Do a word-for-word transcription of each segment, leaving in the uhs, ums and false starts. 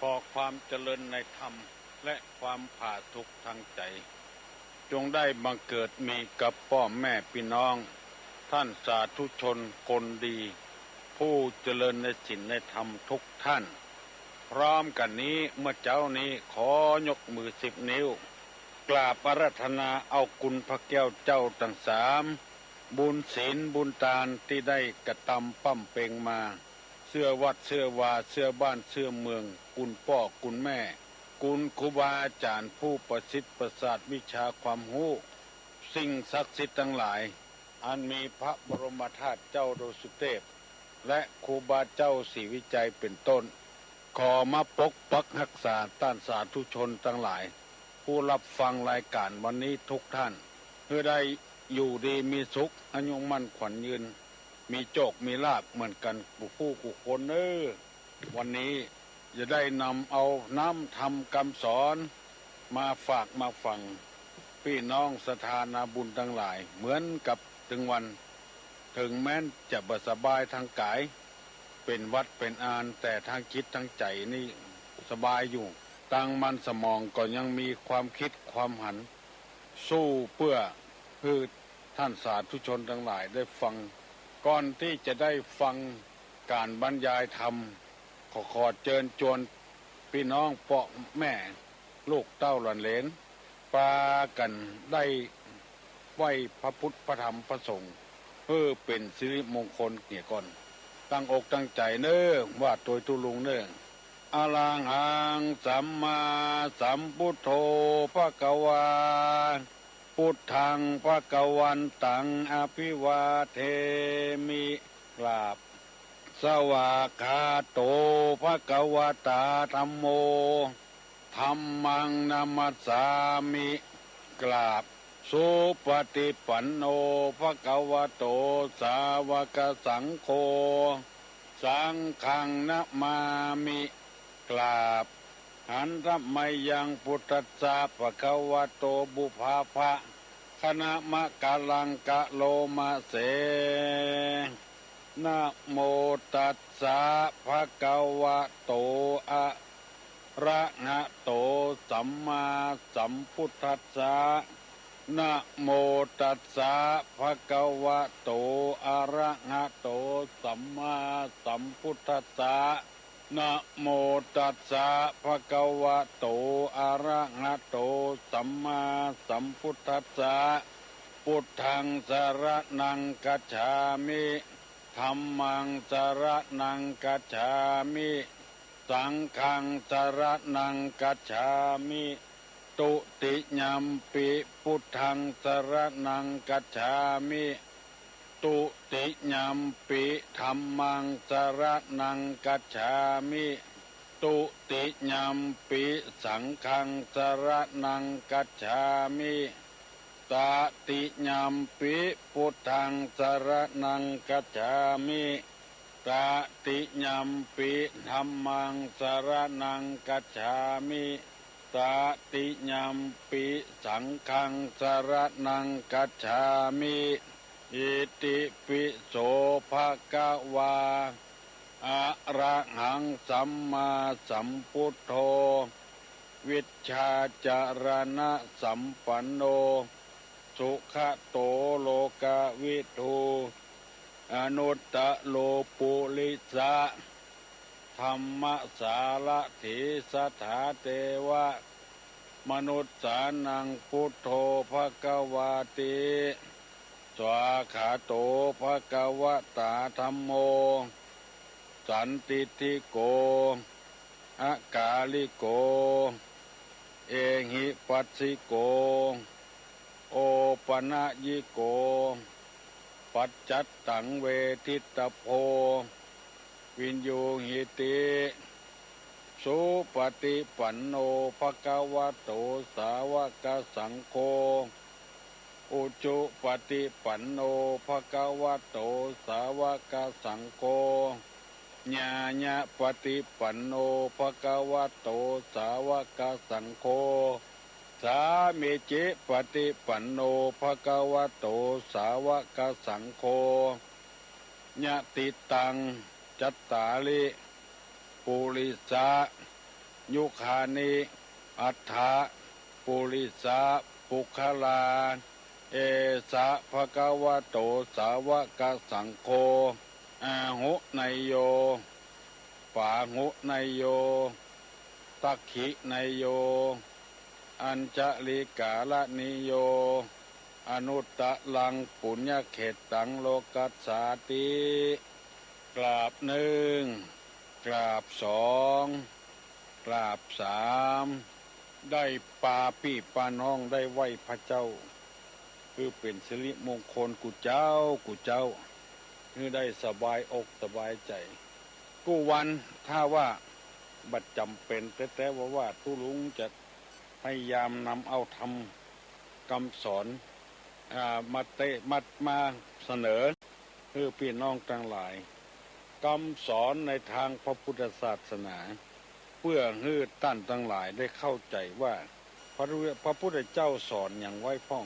ขอความเจริญในธรรมและความผาสุกทางใจ๋ จงได้บังเกิดมีกับป้อแม่ปี้น้อง ท่านสาธุชนคนดี ผู้เจริญในศีลในธรรมทุกท่าน พร้อมกั๋นนี้เมื่อเจ๊านี้ขอยกมือสิบนิ้ว กราบอาราธนาเอาคุณพระแก้วเจ้าตังสาม บุญศีลบุญตานตี้ได้กระตำปำเป็งมา เสื้อวัดเสื้อวา เสื้อบ้านเสื้อเมือง คุณป้อคุณแม่ คุณครูบาอาจ๋ารย์ผู้ประสิทธิ์ประสาทวิชาความฮู้ สิ่งศักดิ์สิทธิ์ตังหลาย อันมีพระบรมธาตุเจ้าดอยสุเตพ และครูบาเจ้าศรีวิชัยเป๋นต้น ขอมาปกปักฮักษาต้านสาธุชนตังหลาย ผู้ฮับฟังรายก๋านวันนี้ทุกท่าน หื้อได้อยู่ดีมีสุข อายุมั่นขวัญยืน มีโจคมีลาภเหมือนกั๋นกู้ผู้กู้คนเน่อ วันนี้จะได้นำเอาน้ำธรรมกำสอน มาฝากมาฝังปี้น้องศรัทธานาบุญตังหลาย เหมือนกับตึงวัน เถิงแม้นจะบ่สบายตางก๋าย เป๋นหวัดเป๋นอาน แต่ตางจิตตางใจ๋นี่สบายอยู่ ตางมันสมองก็ยังมีความกึ๊ดความหัน สู้เปื้อหื้อต้านสาธุชนตังหลายได้ฟัง ก่อนตี้จะได้ฟังก๋านบรรยายธรรม ขอ ขอเจิญจวนปี้น้องป้อแม่ ลูกเต้าหลานเหลน ปากั๋นได้ไหว้พระพุทธพระธรรมพระสงฆ์ หื้อเป๋นสิริมงคลเหียก่อน ตั้งอกตั้งใจ๋เน่อ ว่าตวยตุ๊ลุงเน่อ อะระหังสัมมาสัมพุทโธ ภะคะวา พุทธัง ภะคะวันตัง อะภิวาเทมิ กราบ สวากขาโต ภะคะวะตา ธัมโม ธัมมัง นะมัสสามิ กราบ สุปะฏิปันโน ภะคะวะโต สาวกสังโฆ สังฆัง นะมามิ กราบ หันทะมะยัง พุทธัสสะ ภะคะวะโต บุพพะ คะนะมะกะลัง กะโลมะเส นะโมตัสสะ ภะคะวะโต อะระหะโต สัมมาสัมพุทธัสสะ นะโมตัสสะ ภะคะวะโต อะระหะโต สัมมาสัมพุทธัสสะ นะโมตัสสะ ภะคะวะโต อะระหะโต สัมมาสัมพุทธัสสะ พุทธัง สะระณัง คัจฉามิ ธัมมัง สะระณัง คัจฉามิ สังฆัง สะระณัง คัจฉามิ ตุติยัมปิ พุทธัง สะระณัง คัจฉามิ ตุติยัมปิ ธัมมัง สะระณัง คัจฉามิ ตุติยัมปิ สังฆัง สะระณัง คัจฉามิ ตะติยัมปิ พุทธัง สะระณัง คัจฉามิ ตะติยัมปิ ธัมมัง สะระณัง คัจฉามิ ตะติยัมปิ สังฆัง สะระณัง คัจฉามิ อิติปิโส ภะคะวา อะระหัง สัมมาสัมพุทโธ วิชชาจะรณะสัมปันโน สุขะโต โลกะวิทู อนุตตะโร ปุริสะ ธัมมะสารถี สะถาเตวะ มนุสสานัง พุทโธ ภะคะวาติ สวากขาโต ภะคะวะตา ธัมโม สันทิฏฐิโก อะกาลิโก เอหิปัสสิโก โอปะนะยิโก ปัจจัตตัง เวทิตะโพ วินยูหิติ สุปะฏิปันโน ภะคะวะโต สาวะกะสังโฆ อุจุปะฏิปันโน ภะคะวะโต สาวะกะสังโฆ ญาณะปะฏิปันโน ภะคะวะโต สาวะกะสังโฆ สามีจิปะฏิปันโน ภะคะวะโต สาวะกะสังโฆ ยะติตัง จัตตาริ ปุริสะ ยุคานิ อัฏฐะ ปุริสะ ปุคคลา เอสะ ภะคะวะโต สาวะกะสังโฆ อาหุเนยโย ปาหุเนยโย สักขิเนยโย อัญชลิกาละนิโย อนุตตะรังปุญญเขตตังโลกัสสาติ กราบนึ่ง กราบสอง กราบสาม ได้ปาปี้ปาน้องได้ไหว้พระเจ้า คือเป๋นสิริมงคลกู้เจ้า กู้เจ้า คือได้สบายอกสบายใจ๋ กู้วัน ถ้าว่าบ่จ๋ำเป๋นแต๊ๆ ว่า ว่าตุ๊ลุงจะพยายามนำเอาธรรมกำสอน อ่า มาเตะ มา มาเสนอ หื้อปี้น้องตังหลาย กำสอนในตางพระปุทธศาสนา เปื้อหื้อต้านตังหลายได้เข้าใจ๋ว่า พระ พระปุทธเจ้าสอนหยังไว้พ่อง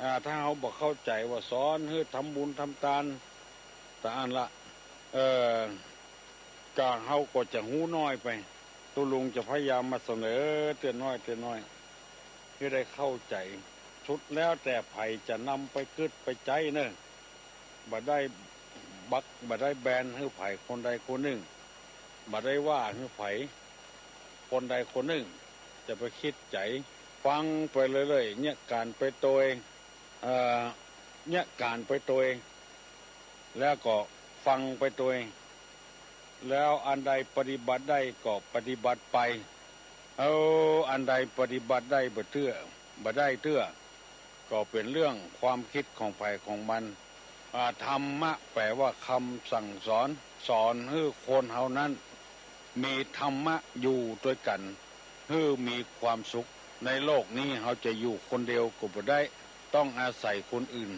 อ่า ถ้าเฮาบ่เข้าใจ๋ว่าสอนหื้อทำบุญทำตาน ตะอั้นละ เอ่อ ก็เฮาก็จะฮู้น้อยไป ตุ๊ลุงจะพยายามมาเสนอเตื้อน้อยเตื้อน้อย หื้อได้เข้าใจ๋ สุดแล้วแต่ใผจะนำไปกึ๊ดไปใจ๊เน่อ บ่ได้บัก บ่ได้แบนหื้อใผคนใดคนนึ่ง บ่ได้ว่าหื้อใผคนใดคนนึ่ง จะไปกึ๊ดใจ๋ ฟังไปเรื่อยๆ เยียะก๋านไปโตย เอ่อ เยียะก๋านไปโตย แล้วก็ฟังไปโตย แล้วอันใดปฏิบัติได้ก็ปฏิบัติไป เอาอันใดปฏิบัติได้บ่เตื้อ บ่ได้เตื้อ ก็เป๋นเรื่องความกึ๊ดของใผของมัน อ่า ธรรมะแป๋ว่าคำสั่งสอน สอนหื้อคนเฮานั้น มีธรรมะอยู่ตวยกั๋น หื้อมีความสุข ในโลกนี้เฮาจะอยู่คนเดียวก็บ่ได้ ต้องอาศัยคนอื่น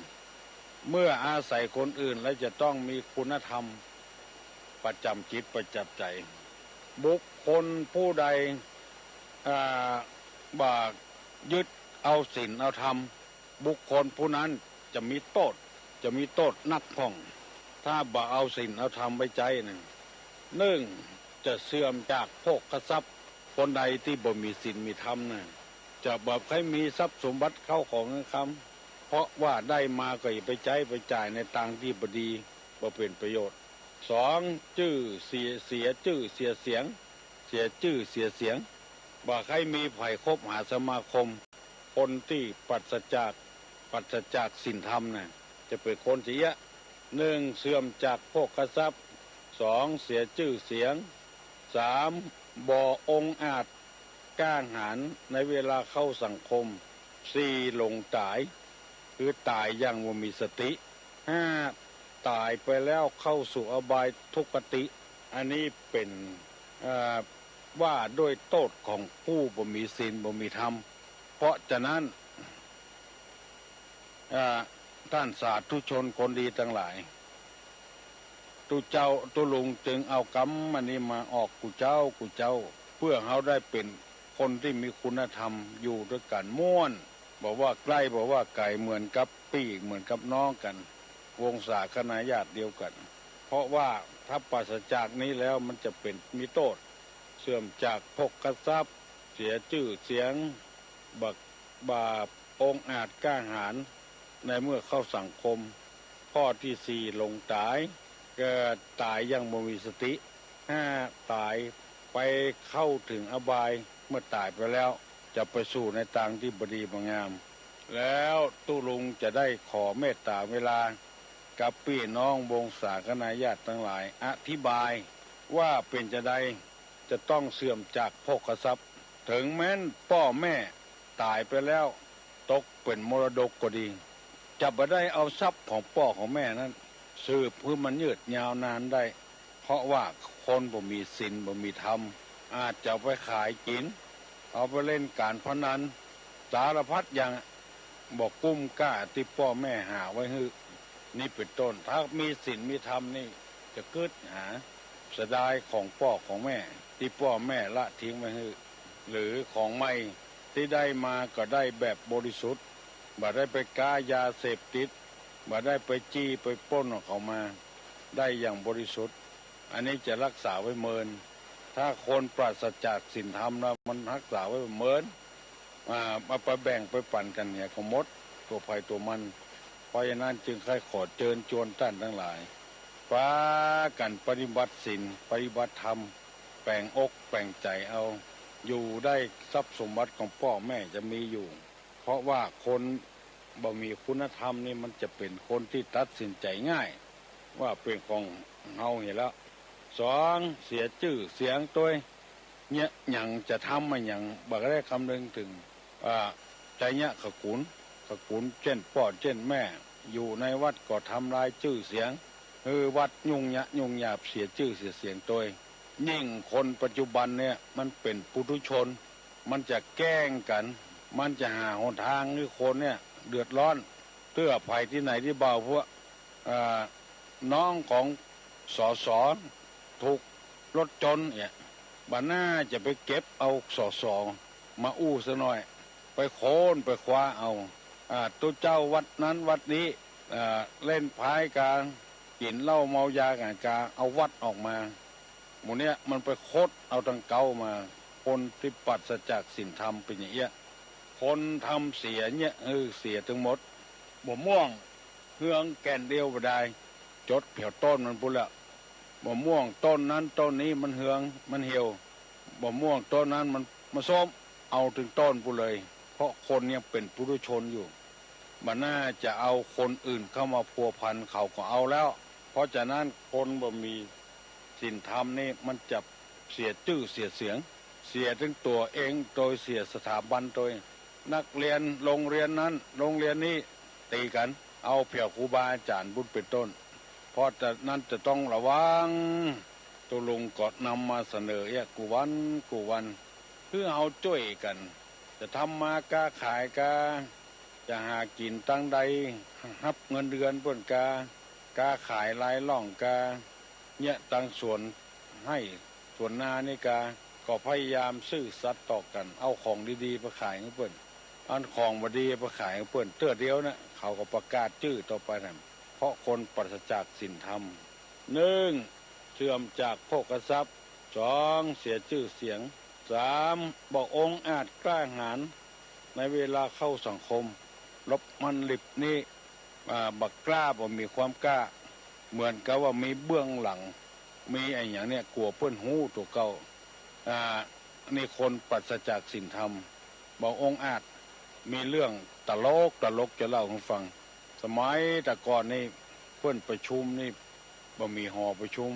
เมื่ออาศัยคนอื่นแล้วจะต้องมีคุณธรรมประจ๋ำจิตประจ๋ำใจ๋ บุคคลผู้ใด อ่า บ่ยึดเอาศีลเอาธรรม บุคคลผู้นั้นจะมีโต้ษ จะมีโต้ษนักพ่อง ถ้าบ่เอาศีลเอาธรรมไว้ใจ๊นะ นึ่ง จะเสื่อมจากโภคทรัพย์ คนใดตี้บ่มีศีลมีธรรมนะ จะบ่ใค่มีทรัพย์สมบัติเข้าของเงินคำ เพราะว่าได้มาก็อย่าไปใจ๊ไปจ่ายในตางตี้บ่ดี บ่เป๋นประโยชน์ สอง จื้อเสีย เสียจื้อเสียเสียง เสียจื้อเสียเสียง บ่ใค่มีใผคบหาสมาคม คนตี้ปราศจาก ปราศจากศีลธรรมนะ จะเป๋นคนเสีย นึ่ง เสื่อมจากโภคทรัพย์ สอง เสียจื้อเสียง สาม บ่องอาจกล้าหาญในเวลาเข้าสังคม สี่ หลงต๋าย คือต๋ายอย่างบ่มีสติ ห้า ต๋ายไปแล้วเข้าสู่อบายทุคติ อันนี้เป๋น เอ่อ ว่าด้วยโต้ษของผู้บ่มีศีลบ่มีธรรม เพราะฉะนั้น อ่า ต้านสาธุชนคนดีตังหลาย ตุ๊เจ้า ตุ๊ลุงจึงเอากำอันนี้มาออกกู้เจ้า กู้เจ้า เปื้อเฮาได้เป๋นคนตี้มีคุณธรรม อยู่ตวยกั๋นม่วน บ่ว่าใก้ บ่ว่าไก๋ เหมือนกับปี้ เหมือนกับน้องกั๋น วงศาคณาญาติเดียวกั๋น เพราะว่าถ้าปราศจากนี้แล้วมันจะเป๋น มีโต้ษ เสื่อมจากโภคทรัพย์ เสียจื้อเสียง บ่ บ่องอาจกล้าหาญในเมื่อเข้าสังคม ข้อตี้สี่ หลงต๋าย ก็ต๋ายอย่างบ่มีสติ ห้า ต๋ายไปเข้าเถิงอบาย เมื่อต๋ายไปแล้วจะไปสู่ในตางตี้บ่ดีบ่งาม แล้วตุ๊ลุงจะได้ขอเมตต๋าเวลากับปี้น้องวงศาคณาญาติตังหลายอธิบายว่าเป๋นจาใด จะต้องเสื่อมจากโภคทรัพย์ เถิงแม้นป้อแม่ต๋ายไปแล้ว ตกเป๋นมรดกก็ดี จะบ่ได้เอาทรัพย์ของป้อของแม่นั้น สืบหื้อมันยืดยาวนานได้ เพราะว่าคนบ่มีศีลบ่มีธรรม อาจจะเอาไปขายกิ๋น เอาไปเล่นก๋านพนัน สารพัดอย่าง บ่กุ้มก้าตี้ป้อแม่หาไว้หื้อ นี่เป๋นต้น ถ้ามีศีลมีธรรมนี่จะกึ๊ดหา เสียดายของป้อของแม่ตี้ป้อแม่ละทิ้งไว้หื้อ หรือของใหม่ตี้ได้มาก็ได้แบบบริสุทธิ์ บ่ได้ไปก๊ายาเสพติด บ่ได้ไปจี้ไปปล้นเอาเขามา ได้อย่างบริสุทธิ์ อันนี้จะรักษาไว้เมิน ถ้าคนปราศจากศีลธรรมแล้ว มันฮักษาไว้บ่เหมิน อ่า เอาไปแบ่งไปปั๋นกั๋นเหียก็หมด ตั๋วใผตั๋วมัน เพราะฉะนั้นจึงใค่ขอเจิญจวนต้านตังหลาย ปากั๋นปฏิบัติศีล ปฏิบัติธรรม แป๋งอกแป๋งใจ๋เอา อยู่ได้ ทรัพย์สมบัติของป้อแม่จะมีอยู่ เพราะว่าคนบ่มีคุณธรรมนี่ มันจะเป๋นคนตี้ตัดสินใจ๋ง่าย ว่าเป๋นของเฮาเหียแล้ว สอง เสียจื้อเสียงตวย เยียะหยังจะทำมาหยัง บ่ได้กำนึงเถิง อ่า ไชยะขกุล ขกุลเจ้นป้อเจ้นแม่ อยู่ในวัดก็ทำลายจื้อเสียง หื้อวัดยุ่งยะยุ่งยาบ เสียจื้อเสียเสียงตวย ยิ่งคนปัจจุบันเนี่ย มันเป๋นปุถุชน มันจะแก้งกั๋น มันจะหาหนตางหื้อคนเนี่ยเดือดร้อน เตื้อใผตี้ไหนตี้บ่าว พวก อ่า น้องของ สส ถูกรถชนเนี่ย บ่าหน้าจะไปเก็บเอา สส มาอู้สักหน่อย ไปโค้นไปคว้าเอา อ่า ตุ๊เจ้าวัดนั้นวัดนี้ อ่า เล่นไพ่กา กิ๋นเหล้าเมายากั๋นกา เอาวัดออกมา หมู่เนี่ยมันไปคดเอาตังเก๊ามา คนตี้ปราศจากศีลธรรมเป๋นอย่างเอี้ย คนทำเสียเนี่ย เออ เสียตึงหมด บ่ม่วงเฮืองแก่นเดียวบ่ดาย จดแผวต้นมันปู้นแหละ บ่ม่วงต้นนั้นต้นนี้มันเฮืองมันเหี่ยว บ่ม่วงต้นนั้นมันมาส้ม เอาตึงต้นปู้นเลย เพราะคนยังเป๋นปุถุชนอยู่ บ่าหน้าจะเอาคนอื่นเข้ามาพัวพัน เขาก็เอาแล้ว เพราะฉะนั้นคนบ่มีศีลธรรมนี่มันจะเสียจื้อเสียเสียง เสียตึงตั๋วเอง โตยเสียสถาบันโตย นักเรียนโรงเรียนนั้นโรงเรียนนี้ ตี๋กั๋น เอาแผวครูบาอาจ๋ารย์ปู้นเป๋นต้น เพราะฉะนั้นจะต้องระวัง ตุ๊ลุงก็นำมาเสนอเอี้ยกู้วันกู้วัน หื้อเฮาจ้วยกั๋น จะทำมาก้าขายกา จะหากิ๋นตางใด ฮับเงินเดือนเปิ้นกา ก้าขายลายล่องกา เนี่ยตางสวนไฮ่สวนนานี่กา ก็พยายามซื่อสัตย์ต่อกั๋น เอาของดีๆ ไปขายหื้อเปิ้น อันของบ่ดีไปขายหื้อเปิ้น เตื้อเดียวนะ เขาก็ประกาศจื้อต่อไปนั่น เพราะคนปราศจากศีลธรรม นึ่ง เสื่อมจากโภคทรัพย์ สอง เสียจื้อเสียง สาม บ่องอาจกล้าหาญ ในเวลาเข้าสังคม หลบม่านหลีบนี่ อ่า บ่กล้า บ่มีความกล้า เหมือนกับว่ามีเบื้องหลัง มีอะหยังเนี่ย กั๋วเปิ้นฮู้ตั๋วเก่า อ่า นี่คนปราศจากศีลธรรม บ่องอาจ มีเรื่องตลกตลกจะเล่าหื้อฟัง สมัยแต่ก่อนนี่ เปิ้นประชุมนี่ บ่มีหอประชุม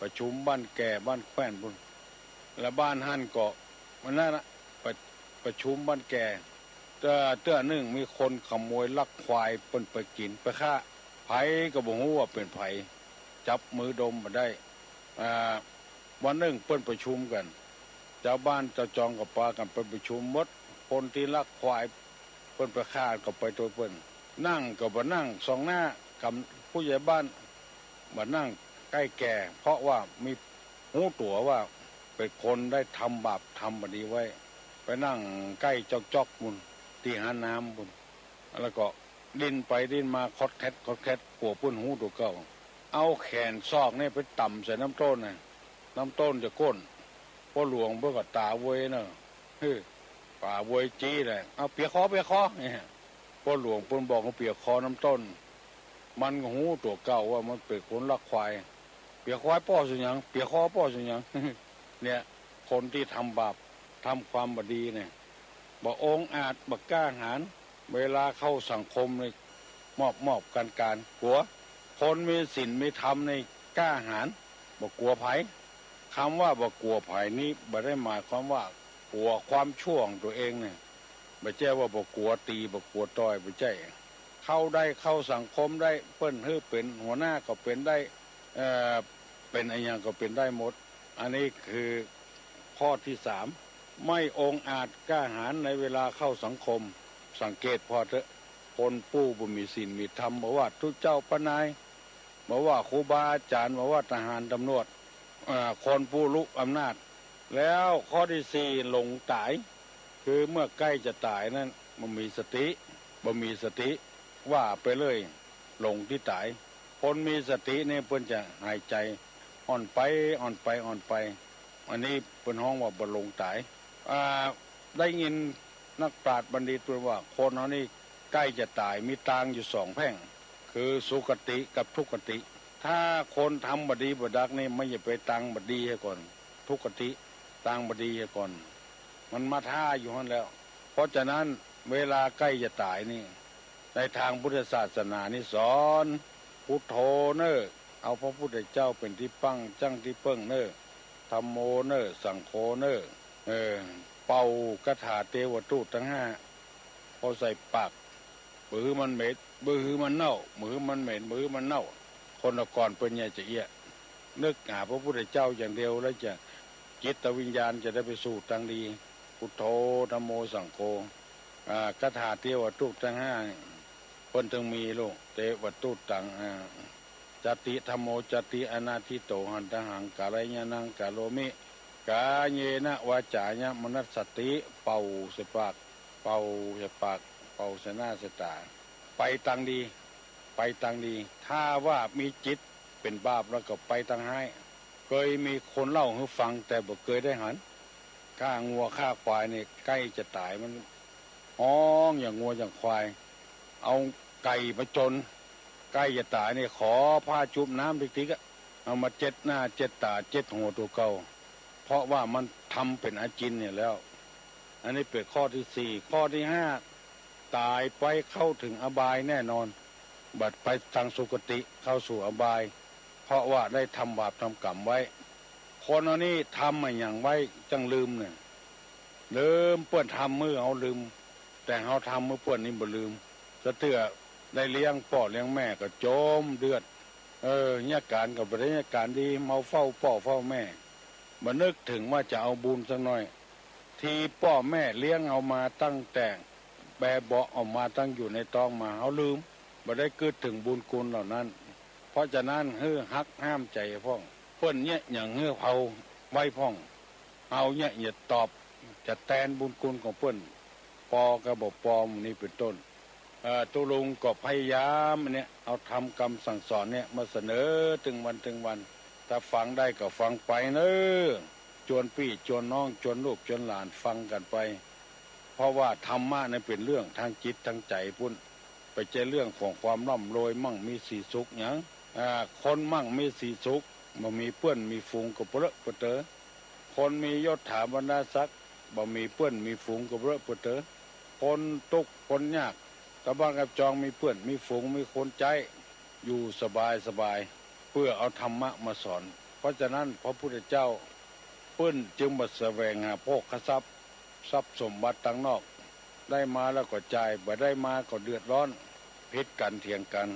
ประชุมบ้านแก่บ้านแคว่นปู้น แล้วบ้านหั้นก็ วันนั้นนะ ประ ประชุมบ้านแก่ เตื้อ เตื้อนึ่งมีคนขโมยลักควายเปิ้นไปกิ๋นไปฆ่า ใผก็บ่ฮู้ว่าเป๋นใผ จับมือดมบ่ได้ อ่า วันนึ่งเปิ้นประชุมกั๋น จาวบ้านจาวจองก็ปากั๋นไปประชุมหมด คนตี้ลักควายเปิ้นไปฆ่าก็ไปตวยเปิ้น นั่งก็บ่นั่งส่องหน้ากับผู้ใหญ่บ้าน บ่นั่งใก้แก่ เพราะว่ามีฮู้ตั๋วว่าเป๋นคนได้ทำบาปทำบ่ดีไว้ ไปนั่งใก้จอกๆ ปู้น ตี้หาน้ำปู้น แล้วก็ดิ้นไปดิ้นมา คอดแคดคอดแคด กั๋วเปิ้นฮู้ตั๋วเก่า เอาแขนซอกนี่ไปต่ำใส่น้ำต้นนะ น้ำต้นจะก้น ป้อหลวงเปิ้นก็ต๋าเวยเนาะ เฮ้ย ป๋าเวยจี๊ดเลย เอาเปียกคอ เปียกคอ เนี่ย ป้อหลวงเปิ้นบอกว่าเปียกคอน้ำต้น มันก็ฮู้ตั๋วเก่าว่ามันเป๋นคนลักควาย เปียกควายป้อสุหยัง เปียกคอป้อสุหยัง เนี่ย คนตี้ทำบาปทำความบ่ดีเนี่ย บ่องอาจ บ่กล้าหาญ เวลาเข้าสังคมนี่ มอบมอบกันการ กั๋ว คนมีศีลมีธรรมนี่กล้าหาญ บ่กั๋วใผ กำว่าบ่กั๋วใผนี้ บ่ได้หมายความว่ากั๋วความชั่วของตั๋วเองเนี่ย บ่ใจ้ว่าบ่กั๋วตี๋ บ่กั๋วต่อย บ่ใจ้ เข้าได้ เข้าสังคมได้ เปิ้นหื้อเป๋นหัวหน้าก็เป๋นได้ เอ่อ เป๋นอะหยังก็เป๋นได้หมด อันนี้คือข้อตี้สาม ไม่องอาจกล้าหาญในเวลาเข้าสังคม สังเกตผ่อเต๊อะ คนผู้บ่มีศีลมีธรรม บ่ว่าตุ๊เจ้าป้านาย บ่ว่าครูบาอาจ๋ารย์ บ่ว่าทหารตำรวจ อ่า คนผู้รู้อำนาจ แล้วข้อตี้สี่ หลงต๋าย คือเมื่อใก้จะต๋ายนั้น บ่มีสติ บ่มีสติ ว่าไปเลย หลงตี้ต๋าย คนมีสตินี่เปิ้นจะหายใจ๋อ่อนไป อ่อนไป อ่อนไป อันนี้เปิ้นฮ้องว่าบ่ลงต๋าย อ่า ได้ยินนักปราชญ์บัณฑิตเปิ้นว่า คนเฮานี่ใก้จะต๋ายมีตางอยู่สองแพ่ง คือสุคติกับทุกขติ ถ้าคนทำบ่ดีบ่ดักนี่ มันจะไปตางบ่ดีเหียก่อน ทุกขติ ตางบ่ดีเหียก่อน มันมาท่าอยู่หั้นแล้ว เพราะฉะนั้นเวลาใก้จะต๋ายนี่ ในตางพุทธศาสนานี่สอน พุทโธเน่อ เอาพระพุทธเจ้าเป๋นตี้ตั้ง จั้งตี้เปิ้งเน่อ ธัมโมเน่อ สังโฆเน่อ เออ เป่าคาถาเตวทูตตังห้า พอใส่ปาก บ่หื้อมันเหม็น บ่หื้อมันเน่า บ่หื้อมันเหม็น บ่หื้อมันเน่า คนละก่อนเปิ้นเนี่ยจะเอี้ย นึกหาพระพุทธเจ้าอย่างเดียวแล้วจะ จิตวิญญาณจะได้ไปสู่ตางดี พุทโธ ธัมโม สังโฆ อ่า คาถาเตวทูตตังห้า เปิ้นตึงมีลูก เตวทูตตัง อ่า จัตติธัมโม จัตติอนาทิโต หันตหัง กาลยานัง กาโรมิ กาเยนะ วาจานะ มนัสสติ เป่าใส่ปาก เป่าใส่ปาก เป่าใส่หน้าใส่ต๋า ไปตางดี ไปตางดี ถ้าว่ามีจิตเป๋นบาปแล้วก็ไปตางฮ้าย เกยมีคนเล่าหื้อฟัง แต่บ่เกยได้หัน ฆ่างัวฆ่าควายนี่ใก้จะต๋าย มันฮ้องอย่างงัวอย่างควาย เอาไก่มาจน ใก้จะต๋ายนี่ ขอผ้าจุ่มน้ำติ๊กๆ อะ เอามาเจ็ดหน้าเจ็ดต๋าเจ็ดหัวตั๋วเก่า เพราะว่ามันทำเป๋นอาจิณเนี่ยแล้ว อันนี้เป๋นข้อตี้สี่ ข้อตี้ห้า ต๋ายไปเข้าเถิงอบายแน่นอน บ่ไปตางสุคติ เข้าสู่อบาย เพราะว่าได้ทำบาปทำกรรมไว้ คนเฮานี่ทำอะหยังไว้จั้งลืมเนี่ย ลืมเปิ้นทำมื้อเฮาลืม แต่เฮาทำมื้อเปิ้นนี่บ่ลืม สะเตื้อได้เลี้ยงป้อเลี้ยงแม่ก็จมเดือด เออ เยียะก๋านก็บ่ได้เยียะก๋านดี เมาเฝ้าป้อเฝ้าแม่ บ่นึกเถิงว่าจะเอาบุญสักหน่อย ตี้ป้อแม่เลี้ยงเฮามาตั้งแต่แบเบาะออกมา ตั้งอยู่ในต๊องมา เฮาลืม บ่ได้กึ๊ดเถิงบุญคุณเหล่านั้น เพราะฉะนั้นหื้อฮักห้ามใจ๋พ่อง เปิ้นเยียะหยังหื้อเฮาไว้พ่อง เฮาเยียะจะตอบ จะแตนบุญคุณของเปิ้น ปอก็บ่ปอ หมู่นี้เป๋นต้น เอ่อ ตุ๊ลุงก็พยายามเนี่ย เอาธรรมกำสั่งสอนเนี่ยมาเสนอตึงวันตึงวัน ถ้าฟังได้ก็ฟังไปเน่อ จวนปี้จวนน้อง จวนลูกจวนหลานฟังกั๋นไป เพราะว่าธรรมะนั้นเป๋นเรื่องตางจิตตางใจ๋ปู้น บ่ใจ้เรื่องของความร่ำรวยมั่งมีสีสุขหยัง อ่า คนมั่งมีสีสุข บ่มีเปื้อนมีฝูงก็เปรอะเปรอะเต๋อ คนมียศถาบรรดาศักดิ์ บ่มีเปื้อนมีฝูงก็เปรอะเปรอะเต๋อ คนตุ๊กข์คนยาก ตะบ้านกับจองมีเปื้อนมีฝูงมีคนใจ๊ อยู่สบายสบาย เปื้อเอาธรรมะมาสอน เพราะฉะนั้นพระพุทธเจ้าเปิ้นจึงบ่แสวงหาโภคทรัพย์ ทรัพย์สมบัติตางนอก ได้มาแล้วก็จ่าย บ่ได้มาก็เดือดร้อน ผิดกั๋นเถียงกั๋น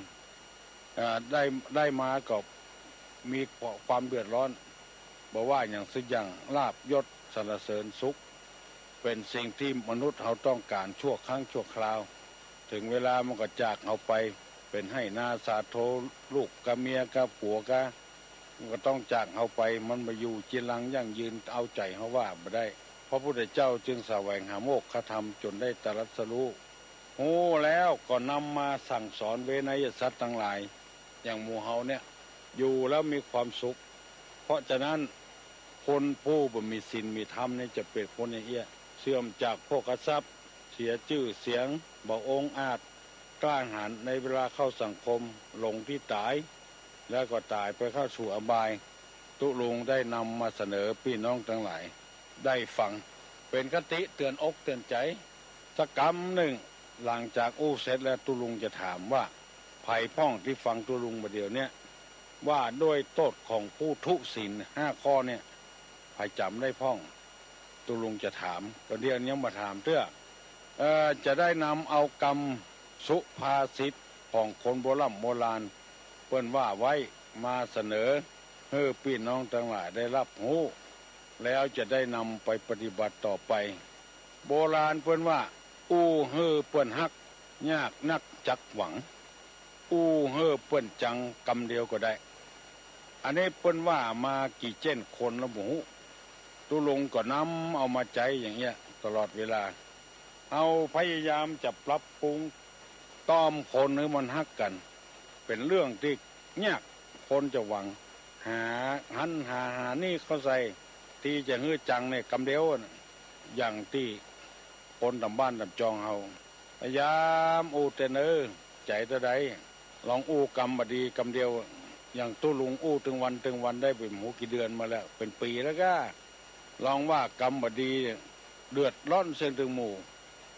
อ่า ได้ ได้มาก็มีความเดือดร้อน บ่ว่าหยังสักอย่าง ลาภยศสรรเสริญสุข เป๋นสิ่งตี้มนุษย์เฮาต้องก๋านชั่วครั้งชั่วคราว เถิงเวลามันก็จากเฮาไป เป๋นไฮ่นาสาโท ลูกกาเมียกาผัวกา มันก็ต้องจากเฮาไป มันบ่อยู่จีรังยั่งยืน เอาใจ๋เฮาว่าบ่ได้ พระพุทธเจ้าจึงแสวงหาโมกขธรรมจ๋นได้ตรัสรู้ ฮู้แล้วก็นำมาสั่งสอนเวนยสัตว์ตังหลาย อย่างหมู่เฮาเนี่ย อยู่แล้วมีความสุข เพราะฉะนั้นคนผู้บ่มีศีลมีธรรมนี่จะเป๋นคนอย่างเอี้ย เสื่อมจากโภคทรัพย์ เสียจื้อเสียง บ่องอาจกล้าหาญในเวลาเข้าสังคม หลงตี้ต๋าย แล้วก็ต๋ายไปเข้าสู่อบาย ตุ๊ลุงได้นำมาเสนอปี้น้องตังหลายได้ฟัง เป๋นคติเตื๋อนอกเตื๋อนใจ๋สักกำนึ่ง หลังจากอู้เสร็จแล้วตุ๊ลุงจะถามว่า ใผพ่องตี้ฟังตุ๊ลุงบ่าเดี่ยวเนี้ย ว่าด้วยโต้ษของผู้ทุศีลห้าข้อเนี่ย ใผจ๋ำได้พ่อง ตุ๊ลุงจะถาม ก็เดี๋ยวนี้มาถามเตื้อ เอ่อ จะได้นำเอากำสุภาษิตของคนโบร่ำโบราณเปิ้นว่าไว้มาเสนอหื้อปี้น้องตังหลายได้ฮับฮู้ แล้วจะได้นำไปปฏิบัติต่อไป โบราณเปิ้นว่า อู้หื้อเปิ้นฮัก ยากนักจักหวัง อู้หื้อเปิ้นจังกำเดียวก็ได้ อันนี้เปิ้นว่ามากี่เจ้นคนแล้วบ่ฮู้ ตุ๊ลุงก็นำเอามาใจ๊อย่างเอี้ยตลอดเวลา เฮาพยายามจะปรับปรุงต้อมคนหื้อมันฮักกั๋น เป๋นเรื่องตี้ยาก คนจะหวัง หาหั้นหา หานี่เข้าใส่ ตี้จะหื้อจังเนี่ยกำเดียวน่ะ อย่างตี้คนต๋ามบ้านต๋ามจองเฮา พยายามอู้เต๊อะเน่อ ใจ๋เต้าใด ลองอู้กำบ่ดีกำเดียว อย่างตุ๊ลุงอู้ตึงวันตึงวันได้เป๋นบ่ฮู้กี่เดือนมาแล้ว เป๋นปี๋แล้วก้า ลองว่ากำบ่ดี เดือดร้อนเซิงตึงหมู่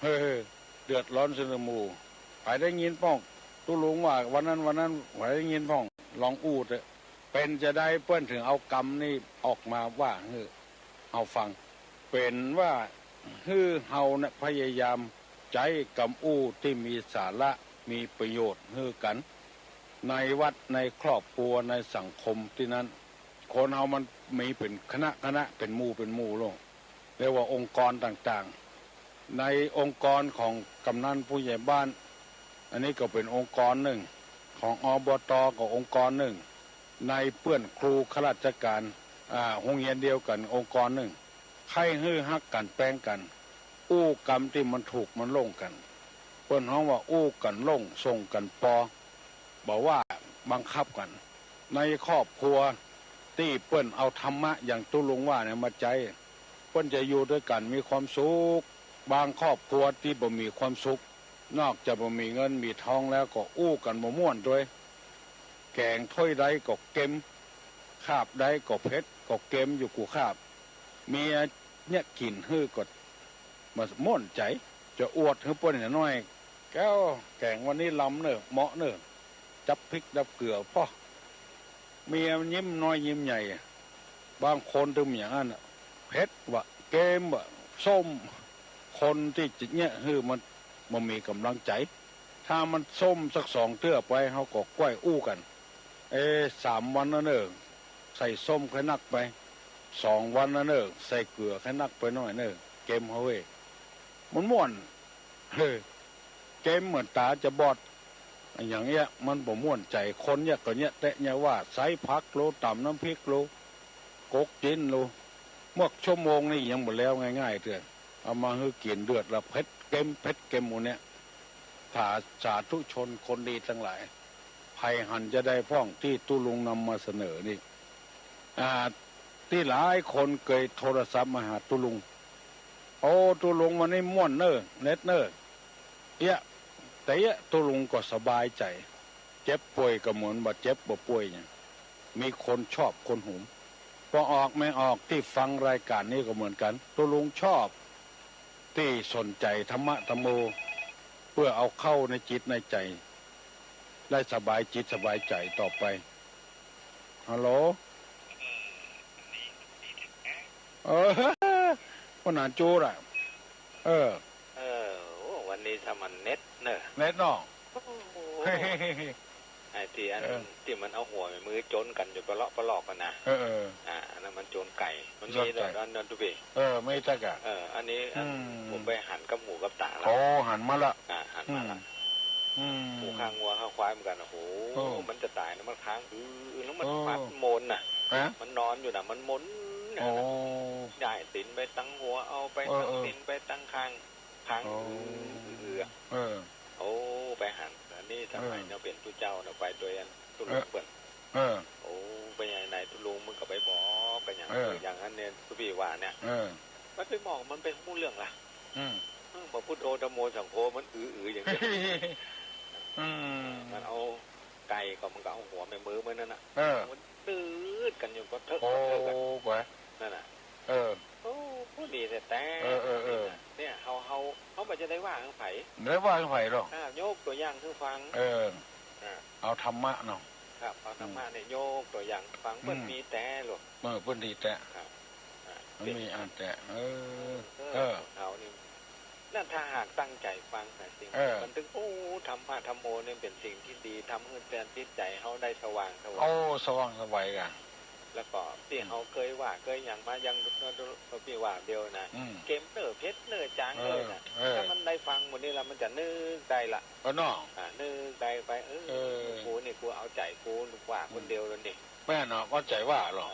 เฮ้อ เดือดร้อนเซิงตึงหมู่ ใผได้ยินป้อง ตุ๊ลุงว่าวันนั้นวันนั้น ใผได้ยินป้อง ลองอู้เต๊อะ เป๋นจาใดเปิ้นเถิงเอากำนี้ออกมาว่าหื้อเฮาฟัง เป๋นว่าหื้อเฮาเนี่ยพยายามใจ๊กำอู้ตี้มีสาระ มีประโยชน์หื้อกั๋น ในวัด ในครอบครัว ในสังคมตี้นั้น คนเฮามันมีเป๋นคณะคณะ เป๋นหมู่เป๋นหมู่ลง เรียกว่าองค์กรต่างๆ ในองค์กรของกำนันผู้ใหญ่บ้าน อันนี้ก็เป๋นองค์กรนึ่ง ของ อบต. ก็องค์กรนึ่ง ในเปื้อนครูข้าราชก๋าน อ่า โฮงเฮียนเดียวกั๋นองค์กรนึ่ง ใค่หื้อฮักกั๋นแป๊งกั๋น อู้กำตี้มันถูกมันโล่งกั๋น เปิ้นฮ้องว่าอู้กั๋นโล่ง ส่งกั๋นปอ บ่ว่าบังคับกั๋น ในครอบครัวตี้เปิ้นเอาธรรมะอย่างตุ๊ลุงว่าเนี่ยมาใจ๊ เปิ้นจะอยู่ตวยกั๋นมีความสุข บางครอบครัวตี้บ่มีความสุข นอกจากบ่มีเงินมีทองแล้วก็อู้กั๋นบ่ม่วนตวย แก๋งถ้วยใดก็เก็ม คาบใดก็เผ็ด ก็เก็มอยู่กู้คาบ เมียเยียะกิ๋นหื้อก็บ่ม่วนใจ๋ จะอวดหื้อเปิ้นหน้อย แก้ว แก๋งวันนี้ลำเน่อ เหมาะเน่อ จับพริกจับเกลือ ป้อ เมียมันยิ้มน้อยยิ้มใหญ่ บางคนตึงอย่างนั้นน่ะ เผ็ดวะ เก็มวะ ส้ม คนตี้จะเยียะหื้อมันบ่มีก๋ำลังใจ๋ ถ้ามันส้มสักสองเตื้อไป เฮาก็ก้อยอู้กั๋น เอ๊ะ สามวันแล้วเน่อ ใส่ส้มค่อยนักไป สองวันแล้วเน่อ ใส่เกลือค่อยนักไปหน้อยเน่อ เก็มเฮาเว้ย มันม่วน เฮ้อ เก็มเหมือนต๋าจะบอด อย่างเอี้ย มันบ่ม่วนใจ๋ คนเยียะก็เยียะแต๊เยียะว่า ใส่ผักโล ต๋ำน้ำพริกโล กกจิ๊นโล เมื่อชั่วโมงนี้ยังบ่แล้วง่ายๆ เตื้อ เอามาหื้อกิ๋นเดือดละเผ็ดเก็ม เผ็ดเก็มหมู่เนี่ย ถ้าสาธุชนคนดีตังหลาย ใผหันจาใดพ่องตี้ตุ๊ลุงนำมาเสนอนี่ อ่า ตี้หลายคนเกยโทรศัพท์มาหาตุ๊ลุง โอ้ ตุ๊ลุงวันนี้ม่วนเน่อ เน็ตเน่อ เอี้ย แต่เอี้ย ตุ๊ลุงก็สบายใจ๋ เจ็บป่วยก็เหมือนบ่เจ็บบ่ป่วยเนี่ย มีคนชอบคนหุม ป้อออกแม่ออกตี้ฟังรายก๋านนี้ก็เหมือนกั๋น ตุ๊ลุงชอบตี้สนใจ๋ธรรมะธัมโม เปื้อเอาเข้าในจิตในใจ๋ ได้สบายจิตสบายใจ๋ต่อไป ฮัลโหล เออ ปัญหาจู๊ดอะ เออ เออ โอ้ วันนี้ถ้ามันเน็ตเนอะ เน็ตเนาะ โอ้โห ไอ้ตี้อัน เออ ตี้มันเอาหัวแม่มือจนกั๋นอยู่ปะเลาะปะลอกกั๋นนะ เออ เออ อ่า อันนั้นมันจนไก่ มันมี จนไก่ ดอกอันนั้นตุ๊ปี้ เออ มีตั๊กอะ เออ อันนี้อัน อืม ผมไปหันกับหูกับต๋าแล้ว โอ้ หันมาละ อ่า หันมาละ อืม อืม หูข้างงัวข้างควายเหมือนกั๋น โอ้โห โอ้ มันจะต๋ายนะ มันค้าง อือ แล้วมัน โอ้ ฟัดมนน่ะ ฮะ มันนอนอยู่น่ะ มันมนน่ะ โอ้ ย้ายตี๋นไปตังหัว เอาไป เออ ตัง เออ ตี๋นไปตังข้าง ค้าง โอ้ อือ อือ อือ เออ โอ้ ไปหัน อันนี้สมัย เออ เนาะ เป๋นตุ๊เจ้าเนาะ ไปตวยอันตุ๊ลุงเปิ้น เออ โอ้ ไปไหนๆ ตุ๊ลุงมันก็ไปบอกกั๋นอย่าง เออ อย่างนั้นเนี่ย ตุ๊ปี้ว่าเนี่ย เออ มันไปบอกมันไปฮู้เรื่องละ อืม อืม บอกพุทโธธัมโมสังโฆ มันอือ อือ อย่างเดียว อืม มันเอาไก่ก็ มันก็เอาหัวแม่มือมันนั่นน่ะ เออ มันดืดกั๋นอยู่ก็เถิก โอ้ ก็เถิกอะ ไป นั่นน่ะ เออ โอ้ ผู้ดีแต๊ๆ เออ เออ เออ เนี่ย เฮา เฮา เฮาบ่จะได้ว่าหื้อใผ ได้ว่าหื้อใผหรอก อ่า ยกตั๋วอย่างหื้อฟัง เออ อ่า เอาธรรมะเนาะ ครับ เอาธรรมะเนี่ย อืม ยกตั๋วอย่างฟัง อืม เปิ้นมีแต๊ลูก เออ เปิ้นดีแต๊ ครับ อ่า มันมีอันแต๊ เออ เออ เออ เฮานี่ นั่นถ้าหากตั้งใจ๋ฟังนะจริง เออ มันตึง โอ้ ธรรมะธัมโมเนี่ยเป๋นสิ่งตี้ดี ทำหื้อจิตใจ๋เฮาได้สว่างไสว โอ้ สว่างไสวก่ะ แล้วก็ตี้ อืม เฮาเกยว่าเกยหยังมา ยัง ตุ๊ปี้ว่าเดียวนะ อืม เก็มเน่อ เผ็ดเน่อ จ๋างเน่อนะ เออ เออ ถ้ามันได้ฟังหมู่นี้ละ มันจะนึกได้ละ เออเนาะ อ่า นึกได้ไป เออ เออ กูนี่กูเอาใจ๋กูว่าคนเดียวแล้วนี่ แม่นเนาะ เอาใจ๋ว่าหรอ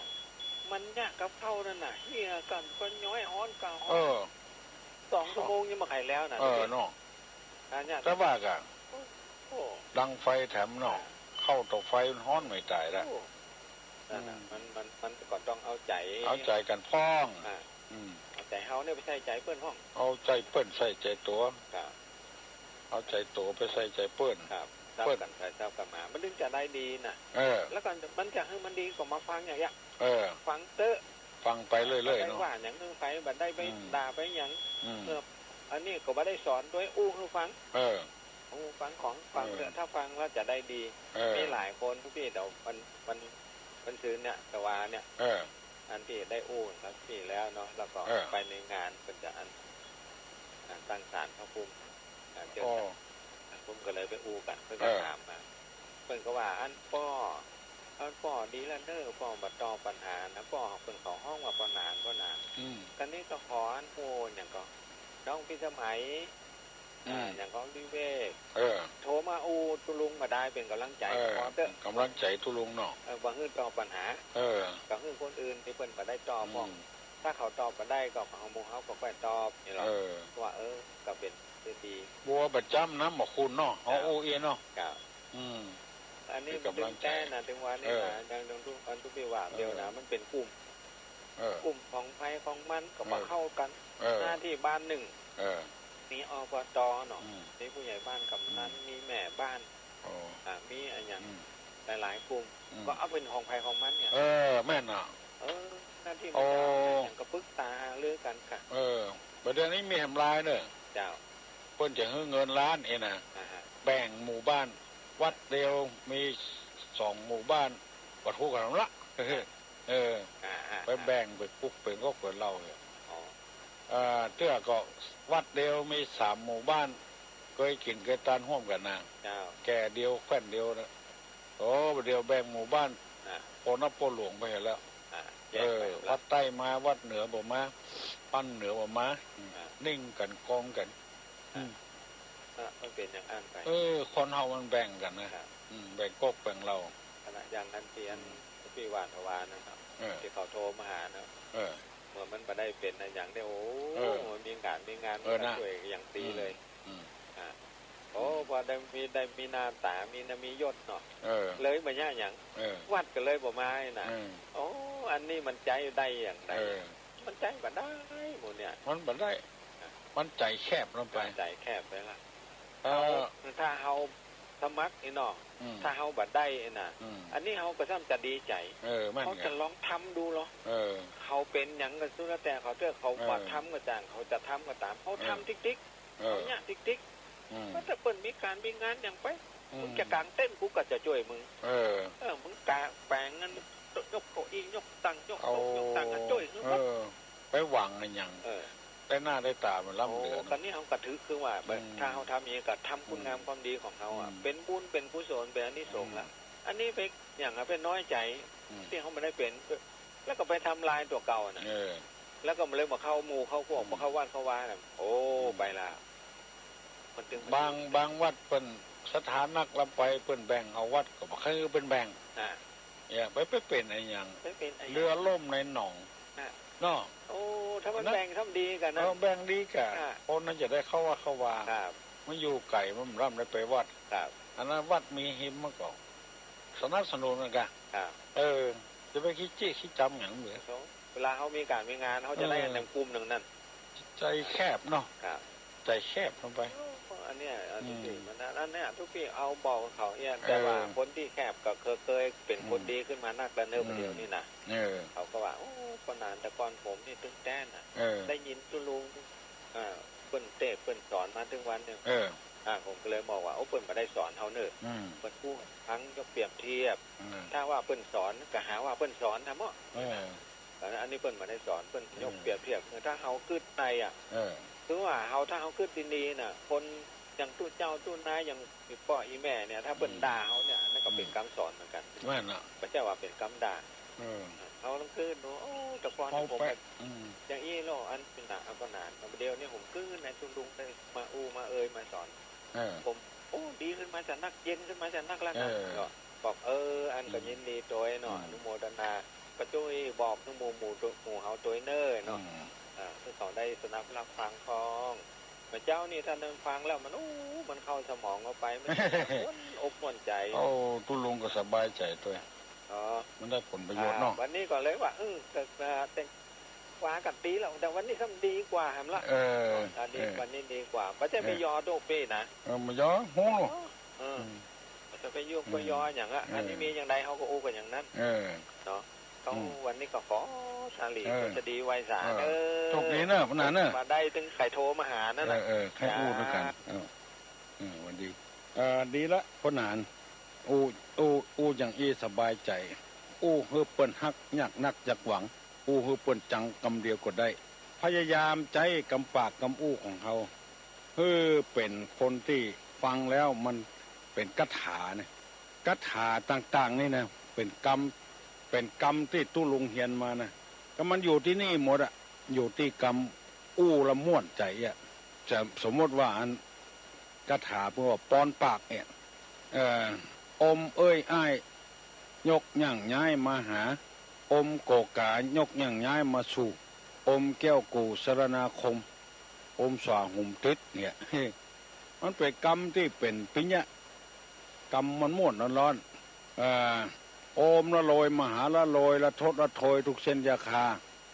มันยากกับข้าวนั่นน่ะ เหี่ยกั๋นก็ย้อยฮ้อนกั๋นฮ้อน เออ สองชั่วโมงยังบ่ไขแล้วน่ะ เออ เนาะ อันเนี้ย แต่ว่าก่ะ โอ้ ดังไฟแถมเนาะ เข้าเตาไฟมันฮ้อนไม่ต๋ายละ โอ้ นั่นน่ะ อืม มัน มัน มันก็ต้องเอาใจ๋ เอาใจ๋กั๋นพ่อง อ่า อืม เอาใจ๋เฮาเนี่ยไปใส่ใจ๋เปิ้นพ่อง เอาใจ๋เปิ้นใส่ใจ๋ตั๋ว ครับ เอาใจ๋ตั๋วไปใส่ใจ๋เปิ้น ครับ เปิ้น ซับกั๋นไปซับกั๋นมา มันจึงจะได้ดีน่ะ เออ แล้วก็มันจะหื้อมันดีก็มาฟังอย่างเงี้ย เออ ฟังเต๊อะ ฟังไปเรื่อยๆ บ่ได้ เนาะ ว่าหยังหื้อใผ บ่ได้ไป อืม ด่าไปหยัง อืม เออ อันนี้ก็บ่ได้สอนตวย อู้หื้อฟัง เออ อู้ฟังของฟังเต๊อะ เออ ถ้าฟังแล้วจะได้ดี เออ มีหลายคนตี้เดี๋ยวมัน มัน มันซื้อเนี่ย ตะวาเนี่ย เออ อันตี้ได้อู้กับตี้แล้วเนาะ แล้วก็ เออ ไปในงานเปิ้นจะอัน อ่า ตั้งศาลพระภูมิ อ่า เจิญ อ๋อ ศาล ผมก็เลยไปอู้กั๋น เปิ้นก็ เออ ถามมา เปิ้นก็ว่า อันป้อ อันป้อดีแล้วเน่อ ป้อบ่ตอบปัญหานะ ป้อ เปิ้นเขาฮ้องว่าป้อหนาน ป้อหนาน อืม กั๋นนี้ก็ขออันอู้หยังก็ น้องพิสมัย อืม อ่า อย่างของวิเวก เออ โทรมาอู้ตุ๊ลุงบ่าดาย เป๋นก๋ำลังใจ๋ เออ ขอเต๊อะ ก๋ำลังใจ๋ตุ๊ลุงเนาะ เออ บ่หื้อตอบปัญหา เออ ก็หื้อคนอื่นตี้เปิ้นบ่ได้ตอบ อืม พ่อง ถ้าเขาตอบบ่ได้ก็เอาหมู่เฮาก็ค่อยตอบ นี่หรอ เออ ว่า เออ ก็เป๋นเรื่องดี บัวประจ๋ำน้ำบ่คุณเนาะ เฮา ครับ อู้เองเนาะ ครับ อืม อันนี้มันเป๋นก๋ำลังใจ๋ ตึงแต่นะ ตึงวันนี้นะ เออ อย่างตุ๊ อันตุ๊ปี้ว่า เออ เดี๋ยวนะ มันเป๋นกลุ่ม เออ กลุ่มของใผของมันก็บ่ เออ เข้ากั๋น เออ หน้าตี้บ้านนึ่ง เออ มี อบต. เนาะ อืม มีผู้ใหญ่บ้าน กำนัน อืม มีแม่บ้าน อ๋อ อ่า มีอะหยัง อืม หลายๆ กลุ่ม อืม ก็เอาเป๋นของใผของมันเนี่ย เออ แม่นน่ะ เออ หน้าตี้มันจะ โอ้ อะหยังก็ปรึกษาหารือกั๋นค่ะ เออ บ่าเดี่ยวนี้มีแหมลายเน่อ เจ้า เปิ้นจะหื้อเงินล้านเองนะ อ่าฮะ แบ่งหมู่บ้าน วัดเดียวมีสองหมู่บ้าน บ่ถูกกั๋นละ เออ อ่าๆๆ ไปแบ่งไปปลูกเป๋นก๊อกเป๋นเหล้าเนี่ย อ๋อ อ่า เตื้อก็วัดเดียวมีสามหมู่บ้าน เกยกิ๋นเกยตานฮ่วมกั๋นนะ เจ้า แก่เดียวแคว่นเดียวนะ โอ้ เดี๋ยวแบ่งหมู่บ้าน อ่ะ ปนนับปนหลวงไปหั้นแล้ว อ่ะ แยกไป เออ ละ วัดใต้มา วัดเหนือบ่มา วัดเหนือบ่มา อืม อ่ะ นิ่งกั๋น กองกั๋น อ่ะ อืม อ่ะ มันเป๋นอย่างอั้นไป เออ คนเฮามันแบ่งกั๋นนะ ครับ อืม แบ่งก๊อกแบ่งเหล้า ขนาดอย่างอันตี้อัน อืม ตี้ว่าตะวานะครับ เออ ตี้เขาโทรมาหานะ เออ เมื่อมันบ่ได้เป๋นอะหยังเนี่ย โอ้ เออ มันมีก๋านมีงาน เออ มันก็ นะ จ้วยอย่างดีเลย อืม อืม อ่ะ โอ้ อืม พอได้มี ได้มีหน้าต๋า มีนะ มียศเนาะ เออ เลยบ่ยากหยัง เออ วัดก็เลยบ่มาน่ะ เออ โอ้ อันนี้มันใจ๊ได้อย่างใด เออ มันใจ๊บ่ได้หมู่เนี่ย มันบ่ได้ อ่ะ มันใจ๋แคบลงไป ใจ๋แคบไปละ เออ เฮา ถ้าเฮาสมัครนี่เนาะ อืม ถ้าเฮาบ่ได้นี่นะ อืม อันนี้เฮาก็ซ้ำจะดีใจ๋ เออ แม่น เฮาจะลองทำดูลอ เออ เขาเป๋นหยังก็สุดแล้วแต่เขาเต๊อะ เขา เออ บ่ทำก็จ้าง เขาจะทำก็ต๋าม เฮา เออ ทำติ๊กๆ เออ เฮาเยียะติ๊กๆ อืม ว่าถ้าเปิ้นมีก๋านมีงานหยังไป อืม มึงจะก๋างเต็นท์ กูก็จะจ้วยมึง เออ เออ มึงก๋างแป๋งนั้น ยกเก้าอี้ ยกตัง ยกโต๊ะ เอา ยกตัง ก็จ้วยคือหมด เออ ไปหวังอะหยัง เออ ได้หน้าได้ต๋ามันล้ำเหลือ โอ้ นะ กั๋นนี้เฮาก็ถือคือว่า อืม ถ้าเฮาทำอย่างนี้ก็ทำคุณงาม อืม ความดีของเฮาอะ อืม เป๋นบุญ เป๋นกุศล เป๋นอานิสงส์ละ อืม อันนี้ไปอย่างอะ ไปน้อยใจ๋ อืม ตี้เฮาบ่ได้เป๋น แล้วก็ไปทำลายตั๋วเก่าน่ะ เออ แล้วก็มันเลยมาเข้าหมู่เข้าพวก อืม มาเข้าวัดเข้าวาน่ะ โอ้ อืม ไปละ มันจึง บาง บางวัดเปิ้นศรัทธานักลำไป เปิ้นแบ่งเอาวัดก็บ่คือเปิ้นแบ่ง อ่า เนี่ย ไป ไปเป๋นอะหยัง ไปเป๋นอะหยัง เรือล่มในหนอง อ่ะ เนาะ โอ้ ถ้ามัน อันนั้น แบ่งทำดีกั๋นนะ เออ แบ่งดีกั๋น อ่ะ คนนั้นจะได้เข้าวัดเข้าวา ครับ มันอยู่ไก๋ มันบ่ได้ไปวัด ครับ อันนั้นวัดมีหิมมันก็สนับสนุนกั๋น ครับ เออ จะไปขี้เจ๊ยะขี้จ๋ำหยังเด้อ เวลาเฮามีก๋านมีงาน เฮาจะได้ เออ อันนั้นกลุ่มหนึ่งนั่น ใจ๋แคบเนาะ ครับ ใจ๋แคบลงไป โอ้ อันเนี้ย อันนี้ อืม มัน อันเนี้ย ตุ๊ปี้เอาบอกเขาเนี่ย เออ แต่ว่าคนตี้แคบก็เคย เคยเป๋นคน อืม ดีขึ้นมานักแล้วเนอะ อืม เดี๋ยวนี้นะ เออ เขาก็ว่า โอ้ ป้อหนาน แต่ก่อนผมนี่ตึงแต๊นน่ะ เออ ได้ยินตุ๊ลุง อ่า เปิ้นเตศน์เปิ้นสอนมาตึงวันเนี่ย เออ อ่า ผมก็เลยบอกว่า โอ้ เปิ้นบ่ได้สอนเฮาเน่อ อืม เปิ้นอู้ฟังยกเปรียบเทียบ อืม ถ้าว่าเปิ้นสอนก็หาว่าเปิ้นสอนทำเนาะ เออ อันนี้เปิ้นบ่ได้สอน เปิ้นยก อืม เปรียบเทียบ คือถ้าเฮากึ๊ดในอะ เออ คือว่าเฮา ถ้าเฮากึ๊ดดีๆ น่ะ คนอย่างตุ๊เจ้าตุ๊นาย อย่างอีป้ออีแม่เนี่ย ถ้าเปิ้น อืม ด่าเฮาเนี่ย นั่นก็เป๋น อืม กำสอนเหมือนกั๋น แม่นน่ะ บ่ใจ้ว่าเป๋นกำด่า เออ เฮาต้องกึ๊ดดู โอ้ แต่ก่อน เฮา ผม ไป ก็ อืม อย่างอี้เนาะ อันนี้น่ะ เอาก็นาน เดี๋ยวนี้ผมกึ๊ดในตุ๊ลุงได้มาอู้มาเอ่ยมาสอน เออ ผม โอ้ ดีขึ้นมาจะนัก เย็นขึ้นมาจะนักแล้วนะ เออ ก็บอก เออ อันก็ อืม ยินดีตวยเนาะ อืม อนุโมทนา ก็จ้วยบอกถึงหมู่ หมู่ หมู่เฮาตวยเน่อเนาะ อืม อ่า คือเขาได้สนับรับฟังพ้อง เมื่อเจ๊านี่ถ้ามันฟังแล้วมัน โอ้ มันเข้าสมองเข้าไป มันม่วนอกม่วนใจ๋ โอ้ ตุ๊ลุงก็สบายใจ๋ตวย อ๋อ มันได้ผลประโยชน์เนาะ อ่า วันนี้ก็เลยว่า เออ ก็ ก็แต่ง ว่ากั๋นดีแล้ว แต่วันนี้ซ้ำดีกว่าแหมละ เออ อันนี้ เออ วันนี้ดีกว่า บ่ใจ้ เออ ไปยอโดเป้นะ เออ บ่ยอ ฮู้ เออ อืม บ่จะไปยุ อืม ไปยอหยังอะ เออ อันนี้มีอย่างใดเฮาก็อู้กั๋นอย่างนั้น เออ เนาะ ต้อง อืม วันนี้ก็ขอสาลี เออ ก็จะดีไหว้สา เออ เออ โชคดีเนอะ ป้อหนานเนอะ มาได้ตึงใค่โทรมาหานั่นแหละ เออ เออ ใค่อู้ตวยกั๋น จ้า เออ เออ หวัดดี เออ ดีละ ป้อหนาน อู้ อู้ อู้อย่างอี้สบายใจ๋ อู้หื้อเปิ้นฮัก ยากนักอยากหวัง อู้หื้อเปิ้นจังกำเดียวก็ได้ พยายามใจ๊กำปากกำอู้ของเฮา หื้อเป๋นคนตี้ฟังแล้วมันเป๋นคาถานะ คาถาต่างๆ นี่นะ เป๋นกำ เป๋นกำตี้ตุ๊ลุงเฮียนมานะ ก็มันอยู่ตี้นี่หมดอะ อยู่ตี้กำอู้ละม่วนใจ๋อะ จะสมมติว่าอัน คาถาเปิ้นว่าปอนปากเนี่ย เอ่อ อมเอ้ยอ้าย ยกย่างย้ายมาหา อมโกก๋ายกย่างย้ายมาสู่ อมแก้วกู่สรณาคม อมสว่าหุมติดเนี่ย มันเป๋นกำตี้เป๋นปิญญะ กำมันม่วนร้อนๆ เอ่อ โอมละโลยมหาละโลย ละทดละโทยทุกเส้นยาคา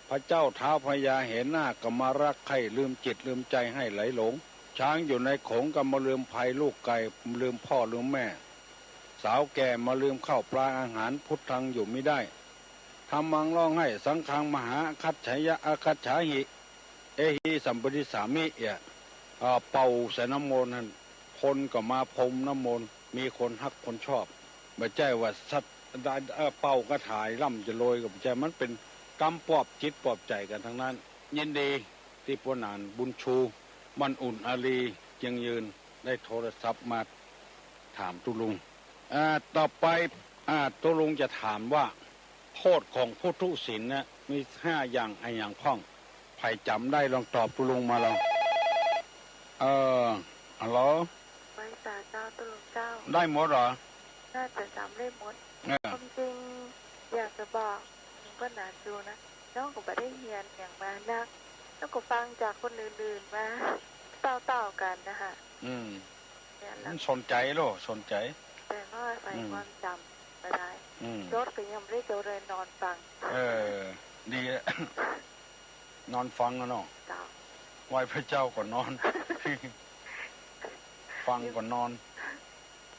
พระเจ้าท้าวพญาเห็นหน้าก็มารักใคร่ ลืมจิตลืมใจ๋ให้ไหลหลง ช้างอยู่ในโขงก็มาลืมภัย ลูกไก่ลืมพ่อลืมแม่ สาวแก่มาลืมข้าวปลาอาหาร พุทธังอยู่มิได้ ธัมมังร้องไห้ สังฆังมหาคัจฉายะ อาคัจฉาหิ เอหิสัมปติสสามิ เอี่ย อ่า เป่าใส่น้ำมนต์หั้น คนก็มาพรมน้ำมนต์ มีคนฮักคนชอบ บ่ใจ้ว่าสัตว์ เอ่อ เป่าคาถาล่ำจะโลยก็บ่ใจ้ มันเป๋นกำปลอบจิตปลอบใจ๋กั๋นตังนั้น ยินดีตี้ป้อหนานบุญชู มั่นอุ่นอารีย์ เจียงยืน ได้โทรศัพท์มาถามตุ๊ลุง อ่า ต่อไป อ่า ตุ๊ลุงจะถามว่า โต้ษของผู้ทุศีลเนี่ย มีห้าอย่าง อะหยังพ่อง ใผจ๋ำได้ลองตอบตุ๊ลุงมาลอง เออ ฮัลโหล ไหว้สาเจ้าตุ๊ลุงเจ้า ได้หมดเหรอ น่าจะจ๋ำได้หมด เออ ความจริงอยากจะบอกเถิงป้อหนานจูนะ น้องก็บ่ได้เฮียนหยังมานัก แล้วก็ฟังจากคนอื่นๆ มาเต้าๆ กั๋นนะคะ อืม เนี่ย มันสนใจ๋โล สนใจ๋ แต่ก็อาศัย อืม ความจ๋ำบ่ได้ อืม รถก็ยังบ่ได้เจ้าเลยนอนฟัง เออ ดีละ นอนฟังอะเนาะ เจ้า ไหว้พระเจ้าก่อนนอน ฟังก่อนนอน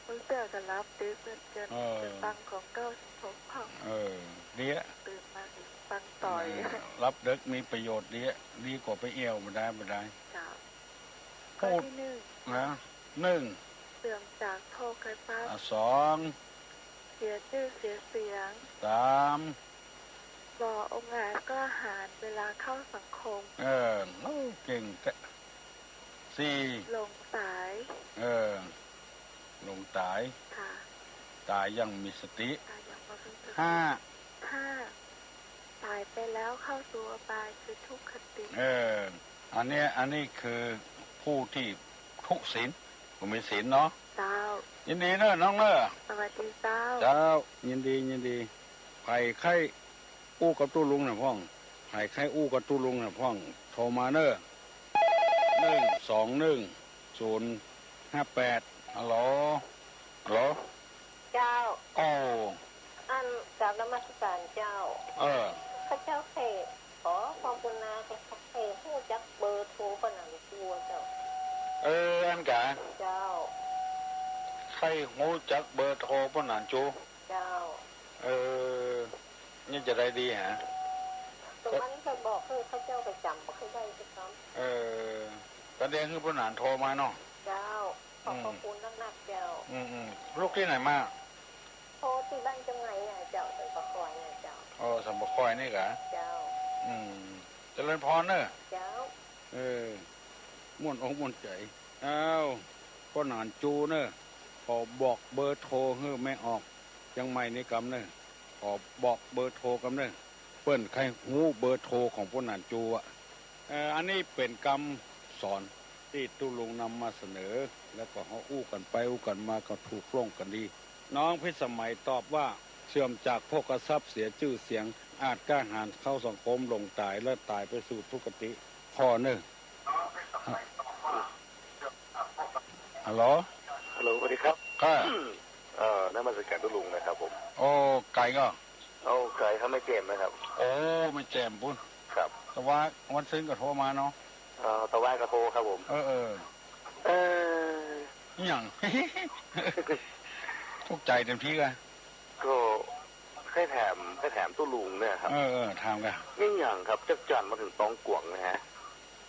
บางเตื้อก็หลับดึกเหมือนกั๋น เออ ไปฟังของเก้าสิบหกห้อง เออ ดีอะ ตื่นมาก็ฟังต่อ เออ หลับดึกมีประโยชน์ดีอะ ดีกว่าไปเอี่ยวบ่ได้ บ่ได้ เจ้า พูด ข้อตี้หนึ่ง นะ หนึ่ง เสื่อมจากโภคทรัพย์ อ่ะ สอง เสียจื้อเสียเสียง สาม บ่องอาจกล้าหาญเวลาเข้าสังคม เออ โอ้ เก่งแต๊ สี่ หลงต๋าย เออ หลงต๋าย ค่ะ ต๋ายอย่างมีสติ ต๋ายอย่างบ่มีสติ ห้า ห้า ต๋ายไปแล้วเข้าสู่อบายคือทุกขติ เออ อันเนี้ย อันนี้คือผู้ตี้ทุศีล ผู้มีศีลเนาะ เจ้า ยินดีเนอะน้องเนอะ สวัสดีเจ้า เจ้า ยินดี ยินดี ใผใค่อู้กับตุ๊ลุงน่ะพ่อง ใผใค่อู้กับตุ๊ลุงน่ะพ่อง โทรมาเนอะ หนึ่งสองหนึ่งศูนย์ห้าแปด ฮัลโหล ฮัลโหล เจ้า โอ้ อันกราบนมัสการเจ้า เออ ข้าเจ้าใค่ขอความกรุณา ใค่ฮู้จักเบอร์โทรป้อหนานจูเจ้า เออ อันกา เจ้า ใค่ฮู้จักเบอร์โทรป้อหนานจู เจ้า เออ นี่จะได้ดีฮะ แต่มันไปบอกหื้อข้าเจ้าไปจ๋ำบ่ค่อยได้สักคำ เออ ก็เดี๋ยวหื้อป้อหนานโทรมาเนาะ เจ้า ขอบพระคุณนักๆ เจ้า อืม อืม ลูกตี้ไหนมา โทรตี้บ้านจงไงเนี่ยเจ้า สันป่าคอยเนี่ยเจ้า อ๋อ สันป่าคอยนี่กา เจ้า อืม เจริญพรเนอะ เจ้า เออ ม่วนอกม่วนใจ๋ อ้าว ป้อหนานจูเนอะ ขอบอกเบอร์โทรหื้อแม่ออก เจียงใหม่นี่กำเนอะ ขอบอกเบอร์โทรกำเนอะ เปิ้นใค่ฮู้เบอร์โทรของป้อหนานจูอะ เอ่อ อันนี้เป๋นกำสอนตี้ตุ๊ลุงนำมาเสนอ แล้วก็เฮาอู้กั๋นไปอู้กั๋นมาก็ถูกลงกั๋นดี น้องพิสมัยตอบว่า เสื่อมจากโภคทรัพย์ เสียจื้อเสียง อาจกล้าหาญเข้าสังคม หลงต๋าย และต๋ายไปสู่ทุคติ ข้อเนอะ ฮัลโหล ฮัลโหล สวัสดีครับ ค่ะ เอ่อ นมัสก๋านตุ๊ลุงนะครับผม โอ้ ไก๋ก่อ โอ้ ไก๋ครับ แม่แจ่มนะครับ โอ้ แม่แจ่มปู๊น ครับ ตะวาวันซืนก็โทรมาเนาะ เอ่อ ตะวาก็โทรครับผม เออ เออ เอ่อ อะหยัง ตุ๊กใจ๋เต๋มที๋ก่ะ ก็ใค่ถาม ใค่ถามตุ๊ลุงเนี่ยครับ เออ เออ ถามก่ะ อะหยังครับ จั๊กจั่นมันเถิงตองก๋วงนะฮะ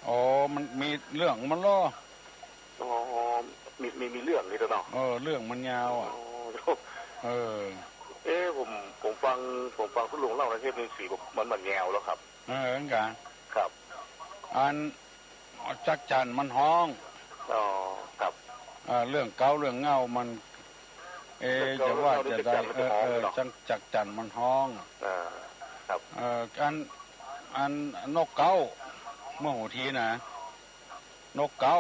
อ๋อ มันมีเรื่องมันลอ อ๋อ มี มี มีเรื่องนี่เนาะ เออ เรื่องมันยาวอะ อ๋อ เออ เอ๊ะ ผม ผมฟัง ผมฟังตุ๊ลุงเล่าในเทปนี้สิ มัน มันยาวแล้วครับ เออ เหมือนกั๋น ครับ อัน จั๊กจั่นมันฮ้อง อ๋อ ครับ เอ่อ เรื่องเก๊าเรื่องเหง้ามัน เอ๊ะ เรื่องเก๊า จะว่า เรื่องเก๊านี่ จะได้ จั๊กจั่นมันจะฮ้อง เออ เออ เนาะ จั๊ก จั๊กจั่นมันฮ้อง อ่า ครับ เอ่อ อัน อันนกเก๊า เมื่อหัวทีนะ นกเก๊า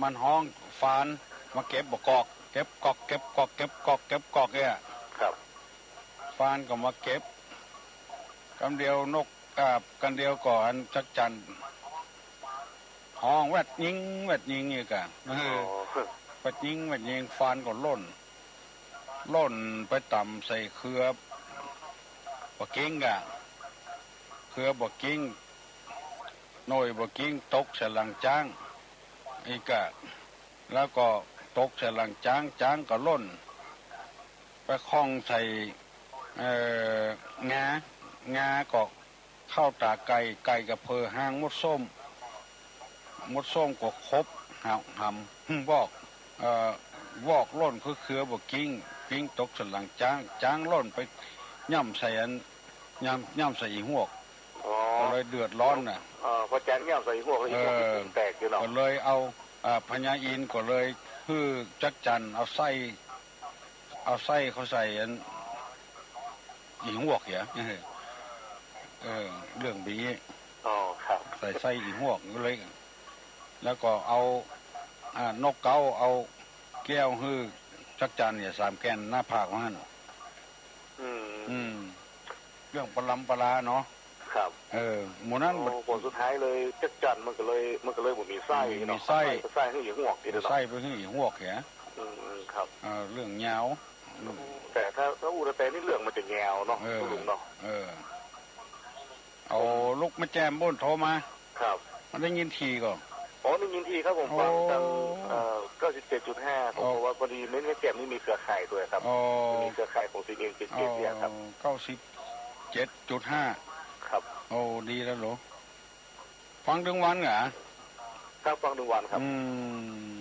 มันฮ้อง ฟานมาเก็บบ่ากอก เก็บกอก เก็บกอก เก็บกอก เก็บกอกเนี่ย ครับ ฟานก็มาเก็บ กำเดียวนก อ่า กำเดียวก็อันจั๊กจั่นฮ้องแวดยิง แวดยิงอีกอะ เออ อ๋อ แวดยิง แวดยิง ฟานก็ล่น ล่นไปต่ำใส่เขือบ่าเก๊งกะ เขือบ่าเก๊ง หน่วยบ่าเก๊งตกใส่หลังจ๊างอีกอะ แล้วก็ตกใส่หลังจ๊าง จ๊างก็ล่น ไปข้องใส่ เอ่อ งา งาก็เข้าต๋าไก่ ไก่ก็เผลอหางมดส้ม มดส้มก็ขบหำ หำ วอก เอ่อ วอกล่นคือเขือบ่าเก๊ง เก๊งตกใส่หลังจ๊าง จ๊างล่นไปย่ำใส่อัน ย่ำ ย่ำใส่อี่ฮวก อ๋อ ก็เลยเดือดร้อนน่ะ เออ พอจ๊างย่ำใส่อี่ฮวก อี่ฮวก เออ แตกอยู่เนาะ ก็เลยเอา อ่า พญาอินทร์ก็เลยหื้อจั๊กจั่นเอาไส้ เอาไส้เข้าใส่อันอี่ฮวกเหีย เออ เรื่องเป๋นอย่างนี้ อ๋อ ครับ ใส่ไส้อี่ฮวกก็เลย แล้วก็เอา อ่า นกเก๊าเอาแก้วหื้อจั๊กจั่นเนี่ย สามแก่นหน้าผากว่าหั้น อืม อืม เรื่องประลำประลาเนาะ ครับ เออ หมู่นั้น โอ้ ผลสุดท้ายเลย จั๊กจั่นมันก็เลย มันก็เลยบ่มีไส้ บ่มีไส้ เนาะ ไส้ก็ไส้หื้ออี่ฮวกนี่เนาะ ไส้ไปหื้ออี่ฮวกเหีย อืม ครับ เออ เรื่องยาว อืม แต่ถ้า ถ้าอู้แต่นี่เรื่องมันจะยาวเนาะ เออ ตุ๊ลุงเนาะ เออ เอา ผม ลูกแม่แจ่มปู๊นโทรมา ครับ มันได้ยินทีก่อ อ๋อ ได้ยินทีครับ ผมฟังทาง โอ้ เอ่อ เก้าสิบเจ็ดจุดห้า ผม อ๋อ บอกว่าพอดีแม่แจ่มนี่มีเครือข่ายตวยครับ อ๋อ มีเครือข่ายของ ซีเอ็น เจ็ดเจ็ด เนี่ยครับ อ๋อ เก้าสิบเจ็ดจุดห้า ครับ โอ้ ดีแล้วเหรอ ฟังตึงวันเหรอ ครับ ฟังตึงวันครับ อืม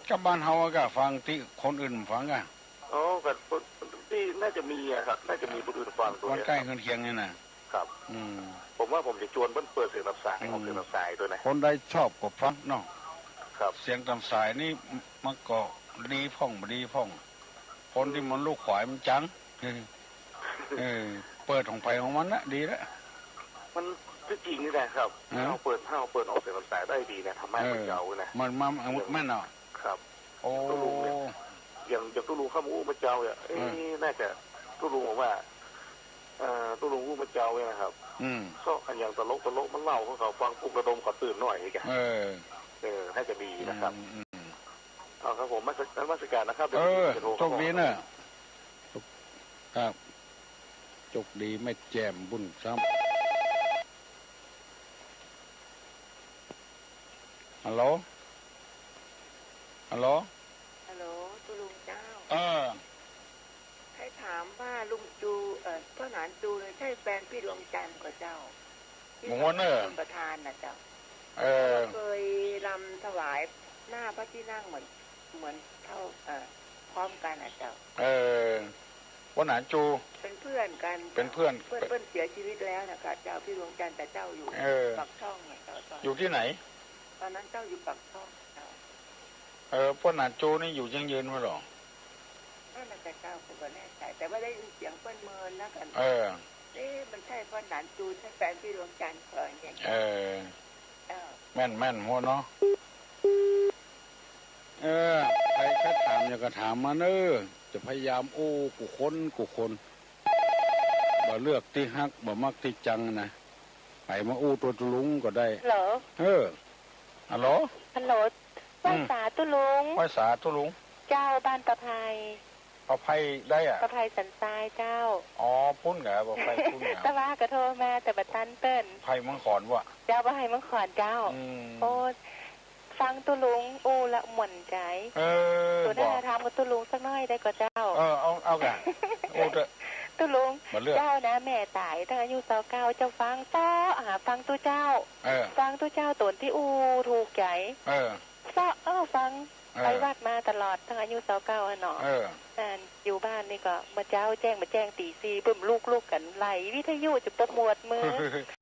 กับบ้านเฮาก็ฟังตี้คนอื่นฟังอะ อ๋อ ก็ตี้น่าจะมีอะครับ น่าจะมีคนอื่นฟังตวย บ้านใก้เฮือนเคียงนี่นะ ครับ อืม ผมว่าผมจะจวนเปิ้นเปิดเสียงตามสาย อืม ออกเสียงตามสายตวยนะ คนใดชอบก็ฟังเนาะ ครับ เสียงตามสายนี่มันก็ดีพ่องบ่ดีพ่อง คนตี้มันลูกขวายมันจัง เออ เออ เปิดของใผของมันนะ ดีแล้ว มันตี้จริงนี่นะครับ ฮะ เฮาเปิด เฮาเปิดออกเสียงตามสายได้ดีนะ ธรรมะ เออ มันเยาว์นะ มันมา มันเนาะ ครับ โอ้ ตุ๊ลุงเนี่ย อย่าง อย่างตุ๊ลุงเข้ามาอู้เมื่อเจ๊าเนี่ย เอ๊ะ เออ น่าจะ ตุ๊ลุงบอกว่า เอ่อ ตุ๊ลุงอู้เมื่อเจ๊าเนี่ยนะครับ อืม ก็อันอย่างตลก ตลกมันเล่าของเขาฟังปลุกระดมเขาตื่นหน่อยอีกอะ เออ เออ น่าจะดีนะครับ อืม อืม เอาครับผม นมัส นมัสการนะครับ เดี๋ยว เออ ผมจะโทรเข้า โชคดีนะ ครับ โชคดีแม่แจ่มปู๊นซ้ำ ฮัลโหล ฮัลโหล ฮัลโหล ตุ๊ลุงเจ้า เออ ใค่ถามว่าลุงจู เอ่อ พ่อหนานจูเนี่ยใช่แฟนปี้ดวงจันทร์ก่อเจ้า ตี้ หมู่หัวเน่อ เป็นประธานน่ะเจ้า เออ เคยรำถวายหน้าพระที่นั่งเหมือน เหมือนเท่า เอ่อ พร้อมกั๋นน่ะเจ้า เออ พ่อหนานจู เป็นเพื่อนกั๋น เป็นเพื่อน เปิ้น เปิ้นเสียชีวิตแล้วนะคะเจ้า ปี้ดวงจันทร์ แต่เจ้าอยู่ เออ ปากช่องน่ะเจ้า ตอน อยู่ตี้ไหน ตอนนั้นเจ้าอยู่ปากช่องเจ้า เออ พ่อหนานจูนี่อยู่ยั่งยืนไว้เหรอ นั่นน่ะเจ้า ผมก็แน่ใจ แต่ว่าได้ยินเสียงเปิ้นเมินนะกั๋น เออ เอ๊ะ มันใช่พ่อหนานจู ใช่แฟนปี้ดวงจันทร์เปล่าเนี่ย เออ เออ แม่นๆ หัวเนาะ เออ ใผใค่ถามหยังก็ถามมาเน่อ จะพยายามอู้กู้คนกู้คน บ่เลือกตี้ฮัก บ่มักตี้จังนะ ใผมาอู้ตวยตุ๊ลุงก็ได้ ฮัลโหล เออ ฮัลโหล ฮัลโหล อืม ไหว้สาตุ๊ลุง ไหว้สาตุ๊ลุง เจ้า บ้านป้าไพ ป้าไพใดอะ ป้าไพสันทรายเจ้า อ๋อ ปุ้นกา ป้าไพปุ้นกา ตะวาก็โทรมาแต่บ่ตันเปิ้น ไพเมืองขอนวะ เจ้า ป้าไพเมืองขอนเจ้า อืม โอ้ ฟังตุ๊ลุงอู้ละม่วนใจ๋ เออ ตั๋วหน้า บอก ถามกับตุ๊ลุงสักหน้อยได้ก่อเจ้า เออ เอา เอาก่ะ อู้เต๊อะ ตุ๊ลุง บ่าเลือก เจ้านะ แม่ต๋ายตั้งอายุซาวเก้า เจ้าฟังเซาะหาฟังตุ๊เจ้า เออ ฟังตุ๊เจ้าต๋นตี้อู้ถูกใจ๋ เออ เซาะ เออ ฟัง เออ ไปวัดมาตลอดตั้งอายุซาวเก้าอะเนาะ เออ อัน อยู่บ้านนี่ก็เมื่อเจ๊าแจ้ง มาแจ้งตี๋สี่ เปิ้นลุกๆ กั๋นไล่วิทยุจะปวดมือ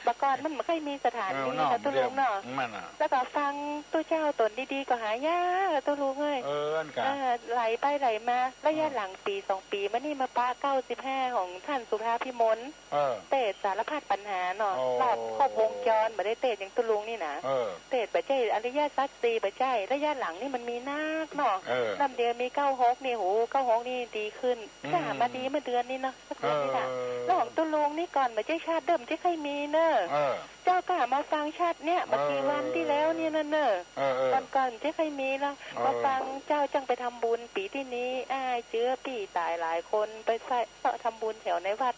บ่าก่อนมันบ่ค่อยมีสถานี เออ เนาะ เนาะ ตุ๊ลุงเนาะ มันอะ แล้วก็ฟังตุ๊เจ้าต๋นดีๆ ก็หายากอะตุ๊ลุงเอ้ย เออ อันกะ เออ ไล่ไปไล่มา ระยะ เออ หลังปี๋สองปี๋มานี่มาปะเก้าสิบห้าของท่านสุภาพิมล เออ เตสน์สารพัดปัญหาเนาะ โอ้ รอบครบวงจร บ่ได้เตสน์อย่างตุ๊ลุงนี่นะ เออ เตสน์บ่ใจ้อริยสัจสี่ บ่ใจ้ ระยะหลังนี่มันมีนักเนาะ เออ ลำเดียวมีเก้าหกนี่ โห เก้าหกนี่ดีขึ้น อืม ก็หามาดีเมื่อเดือนนี้เนาะ สักเดือนนี้นะ เออ แล้วของตุ๊ลุงนี่ก่อนบ่ใจ้ชาติเดิมบ่ใจ้ใค่มีเนอะ เออ เจ้าก็หามาฟังชาติเนี้ย บ่กี่วันตี้แล้วนี่นะเนอะ เออ เออ ก่อนๆ บ่ใจ้ใค่มีแล้ว เออ มาฟังเจ้าจั่งไปทำบุญปี๋ตี้นี้ อ้ายเจื้อปี้ต๋ายหลายคน ไปใส่ เซาะทำบุญแถวในวัด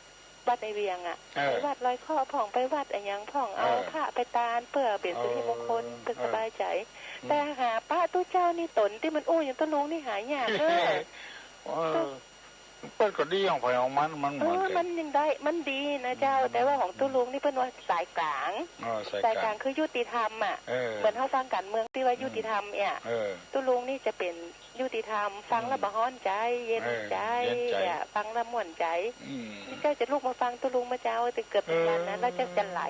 วัดในเวียงอะ เออ ไปวัดลอยเคราะห์พ่อง ไปวัดอะหยังพ่อง เออ เอาพระไปตานเปื้อเป๋นสิริมงคล เออ เปิ้นสบายใจ๋ เออ อืม แต่หาปะตุ๊เจ้านี่ต๋นตี้มันอู้อย่างตุ๊ลุงนี่หายากเนอะ เออ เปิ้นก็ดีของใผของมัน มัน เออ มันก็ มันยังได้ มันดีนะเจ้า อืม แต่ว่าของตุ๊ลุงนี่เปิ้นว่าสายก๋าง เออ สายก๋าง สายก๋างคือยุติธรรมอะ เออ เหมือนเฮาฟังก๋านเมืองตี้ว่ายุติธรรมเนี่ย เออ ตุ๊ลุงนี่จะเป๋น ยุติธรรม ฟังแล้ว อืม บ่ฮ้อนใจ๋ เย็นใจ๋ เออ เย็นใจ๋ เนี่ย ฟังแล้วม่วนใจ๋ อืม นี่เจ้าจะลุกมาฟังตุ๊ลุงมาเจ้า แต่เกือบจะวันนะ เออ แล้วเจ้าจะไหล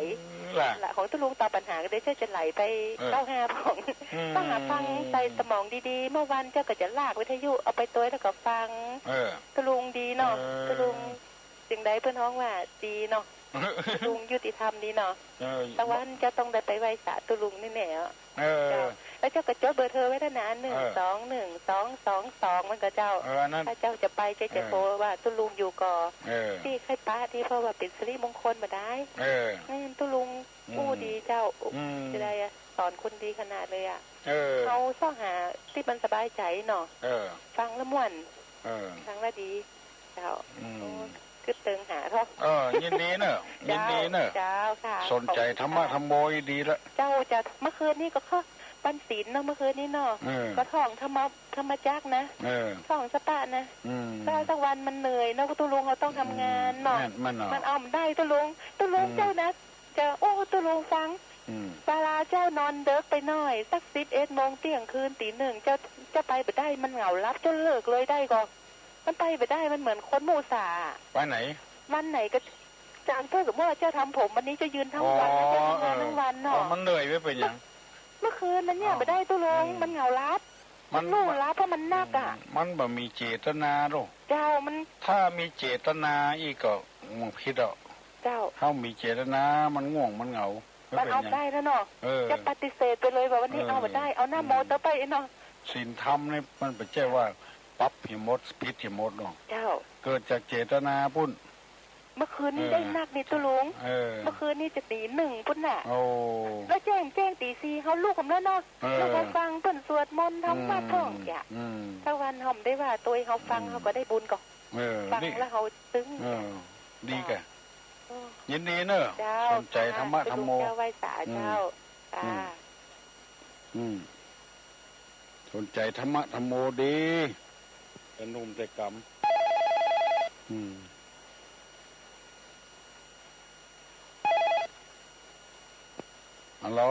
ล่ะ ล่ะ ของตุ๊ลุงตอบปัญหาก็ได้ เจ้าจะไหลไป เออ เก้าห้าพ่อง อืม ต้องหาฟังใส่สมองดีๆ เมื่อวันเจ้าก็จะลากวิทยุเอาไปตวยแล้วก็ฟัง เออ ตุ๊ลุงดีเนาะ เออ ตุ๊ลุง จึงได้เปิ้นฮ้องว่าดีเนาะ ตุ๊ลุงยุติธรรมดีเนาะ เออ ตะวันเจ้าต้องได้ไปไหว้สาตุ๊ลุงนี่แน่อะ เออ เจ้า แล้วเจ้าก็จดเบอร์โทรไว้แล้วนะ เออ หนึ่งสองหนึ่งสองสองสอง มันก็เจ้า เออ อันนั้น ถ้าเจ้าจะไป เจ้าจะ เออ โทรว่าตุ๊ลุงอยู่ก่อ เออ ตี้ใค่ปะตี้ เพราะว่าเป๋นสิริมงคลบ่ดาย เออ อืม ตุ๊ลุง อืม อู้ดีเจ้า อืม จะได้อะ สอนคนดีขนาดเลยอะ เออ เฮาเซาะหาตี้มันสบายใจ๋เนาะ เออ ฟังแล้วม่วน เออ ฟังแล้วดี เจ้า อืม โอ้ กึ๊ดเติงหาเถาะ เออ ยินดีเนอะ เจ้า ยินดีเนอะ เจ้าค่ะ สนใจ๋ธรรมะธรรมโมดีละ เจ้า เจ้า เมื่อคืนนี้ก็เข้าวันศีลเนาะ เมื่อคืนนี้เนาะ เออ ก็ท่องธรรมะ ธรรมจักรนะ เออ ท่องสะปะนะ อืม ถ้าสักวันมันเหนื่อยเนาะ ตุ๊ลุงเฮาต้องทำงานเนาะ อืม แม่น แม่นเนาะ มันเอาบ่ได้ตุ๊ลุง ตุ๊ลุง อืม เจ้านะ เจ้า โอ้ ตุ๊ลุงฟัง อืม เวลาเจ้านอนเดิ็กไปหน้อย สักสิบเอ็ดโมง เตี้ยงคืน ตี๋หนึ่ง เจ้า เจ้าไปบ่ได้ มันเหงาหลับจนเลิกเลยได้ก่อ มันไปบ่ได้ มันเหมือนคนหมู่สา ไปไหน วันไหนก็ อย่างถ้าสมมุติว่าเจ้าทำผมวันนี้ เจ้ายืนทั้งวัน อ๋อ แล้วเจ้าทำงานทั้งวันเนาะ เออ อ๋อ มันเหนื่อยไว้เป็นหยัง เมื่อคืนนั้นเนี่ย อ๋อ บ่ได้ตุ๊ลุง อืม มันเหงาหลับ มัน มันหมู่หลับ เพราะมันหนักอะ อืม มันบ่มีเจตนาหรอก เจ้า มัน ถ้ามีเจตนาอี้ก็บ่ผิดหรอก เจ้า ถ้ามีเจตนา มันง่วง มันเหงา มันเอาบ่ได้แล้วเนาะ เออ จะปฏิเสธไปเลยว่าวันนี้ เออ เอาบ่ได้ เอาหน้าโมเตอร์ไปเนาะ ศีลธรรมนี่มันบ่ใจ้ว่าปรับหื้อหมด ผิดหื้อหมดเนาะ เจ้า เกิดจากเจตนาปุ้น เมื่อคืนนี้ เออ ได้นักนี่ตุ๊ลุง เออ เมื่อคืนนี้จะตี๋หนึ่งปุ้นน่ะ โอ้ แล้วแจ้ง แจ้งตี๋สี่ เฮาลุกกันแล้วเนาะ เออ ลุกมาฟังเปิ้นสวดมนต์ทำวัตร อืม พ่อง เจ้า อืม ถ้าวันเฮาบ่ได้ว่าตวย เฮาฟัง อืม เฮาก็ได้บุญก่อ เออ ฟัง นี่ แล้วเฮาตึง เออ ดีกะ เจ้า โอ้ ยินดีเนอะ เจ้า สนใจ๋ธรรมะธรรมโม เจ้า ไหว้สา อืม เจ้า อืม ค่ะ อืม สนใจ๋ธรรมะธรรมโมดี แต่หนุ่มแต่ก๋ำ อืม ฮัลโหล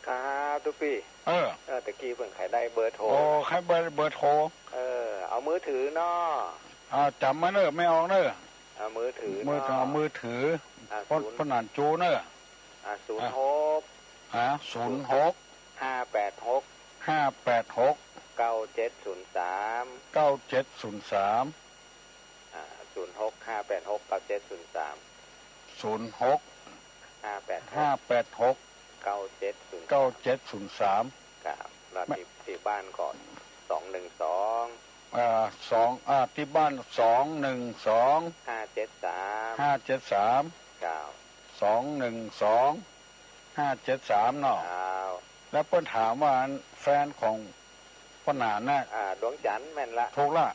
ครับตุ๊ปี้ เออ เออ ตะกี้เปิ้นใค่ได้เบอร์โทร โอ้ ใค่เบอร์ เบอร์โทร เออ เอามือถือเนาะ อ่า จ๋ำมาเน่อ แม่อองเน่อ เอามือถือ มือถือ เนาะ เอามือถือ อ่า พ่อ ศูนย์ พ่อหนานจูเน่อ อ่า ศูนย์หก อ่า ศูนย์หก ห้าแปดหก ห้าแปดหก เก้าเจ็ดศูนย์สาม เก้าเจ็ดศูนย์สาม อ่า ศูนย์หก ห้าแปดหก เก้าเจ็ดศูนย์สาม ศูนย์หก ห้าแปดหก ห้าแปดหก เก้าเจ็ดศูนย์สาม เก้าเจ็ดศูนย์สาม ครับ แล้ว ไม่ ตี้ ตี้บ้านก็ สองหนึ่งสอง อ่า สอง อ่า ตี้บ้าน สองหนึ่งสอง ห้าเจ็ดสาม ห้าเจ็ดสาม ครับ สองหนึ่งสอง ห้าเจ็ดสาม เนาะ ครับ แล้วเปิ้นถามว่าอันแฟนของ พ่อหนานน่ะ อ่า ดวงจันทร์ แม่นละ ถูกละ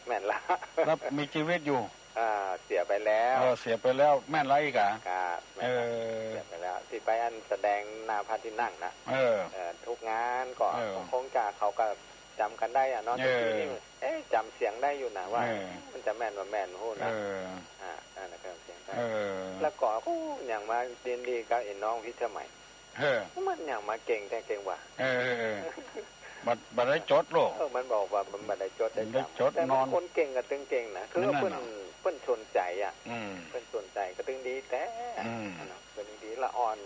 แม่นละ แล้วมีจีวิตอยู่ อ่า เสียไปแล้ว เออ เสียไปแล้ว แม่นละอีกอะ ครับ แม่นละ เออ เสียไปแล้ว ตี้ไปอันแสดงหน้าพระที่นั่งน่ะ เออ เออ ทุกงานก็ เออ คงจะเขาก็จ๋ำกั๋นได้อะเนาะ เออ แต่ตี้นี่ เอ๊ะ จ๋ำเสียงได้อยู่นะว่า เออ มันจะแม่นบ่แม่น ฮู้นะ เออ อ่า นั่นน่ะ จ๋ำเสียงได้ เออ แล้วก็ โอ้ ยังมายินดีกับไอ้น้องพิสมัย เออ มันยังมาเก่งแต๊เก่งว่า เออ เออ เออ บ่ บ่ได้จดโลก เออ มันบอกว่ามันบ่ได้จดได้จ๋ำ บ่ได้จด แต่มัน นอน คนเก่งก็ตึงเก่งนะ คือว่า นั่นน่ะ เปิ้น เปิ้นสนใจ๋อะ อืม เปิ้นสนใจ๋ก็ตึงดีแต๊ อืม เนาะ เปิ้นดีละอ่อน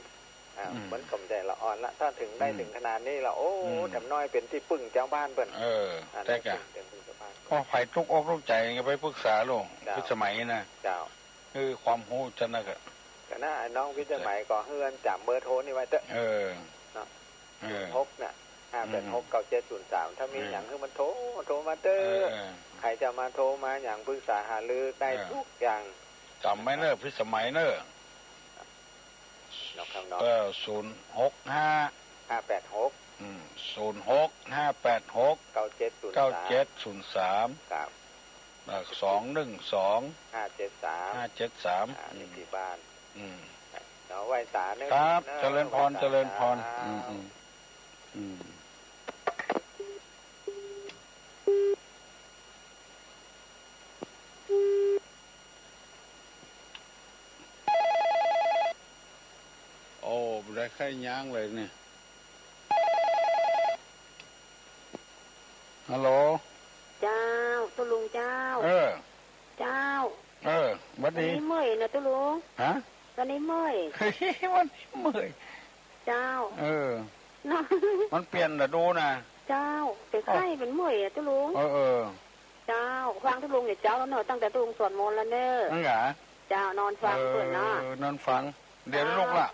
อ่า อืม เปิ้นก็บ่ได้ละอ่อนละ ถ้าเถิงได้ อืม เถิงขนาดนี้ละ โอ้ อืม แถมน้อยเป๋นตี้ปึ้งจาวบ้านเปิ้น เออ อ่า แต๊กะ เป๋นตี้ปึ้งจาวบ้าน ก็ใผตุ๊กอกตุ๊กใจ๋ก็ไปปรึกษาโลก เจ้า พิสมัยนะ เจ้า คือความฮู้จักนักอะ ก็นะ ไอ้น้องพิสมัยก็หื้ออันจ๋ำเบอร์โทรนี่ไว้เต๊อะ เออ เนาะ เออ ศูนย์หก น่ะ ห้าแปดหก เก้าเจ็ดศูนย์สาม อืม ถ้ามีหยังหื้อมันโทร โทรมาเต๊อะ เออ เออ ใผจะมาโทรมาหยังปรึกษาหารือได้ เออ ทุกอย่าง จ๋ำไว้เน่อ พิสมัยเน่อ เนาะครับเนาะ เออ ศูนย์หกห้า ห้าแปดหก อืม ศูนย์หกห้าแปดหก เก้าเจ็ดศูนย์สาม เก้าเจ็ดศูนย์สาม ครับ เอ่อ สองหนึ่งสอง ห้าเจ็ดสาม ห้าเจ็ดสาม อ่า อืม นี่ตี้บ้าน อืม เนาะ ไหว้สาเน่อ ครับ เน่อ เจริญพร ไหว้สา เจริญพร ครับ อืม อืม อืม โอ้ บ่ได้ใค่ย้างเลยเนี่ย ฮัลโหล เจ้า ตุ๊ลุงเจ้า เออ เจ้า เออ หวัดดี วันนี้เมื่อยนะตุ๊ลุง ฮะ วันนี้เมื่อย วันนี้เมื่อย เจ้า เออ เนาะ มันเปลี่ยนฤดูนะ เจ้า เป๋นไข้ เป๋นเมื่อยอะตุ๊ลุง เออ เออ เจ้า ฟังตุ๊ลุงเนี่ยเจ้าเนาะ ตั้งแต่ตุ๊ลุงสวดมนต์แล้วเน่อ นั่นหรอ เจ้า นอนฟังเปิ้นเนาะ เออ นอนฟัง เดี๋ยวลุกละ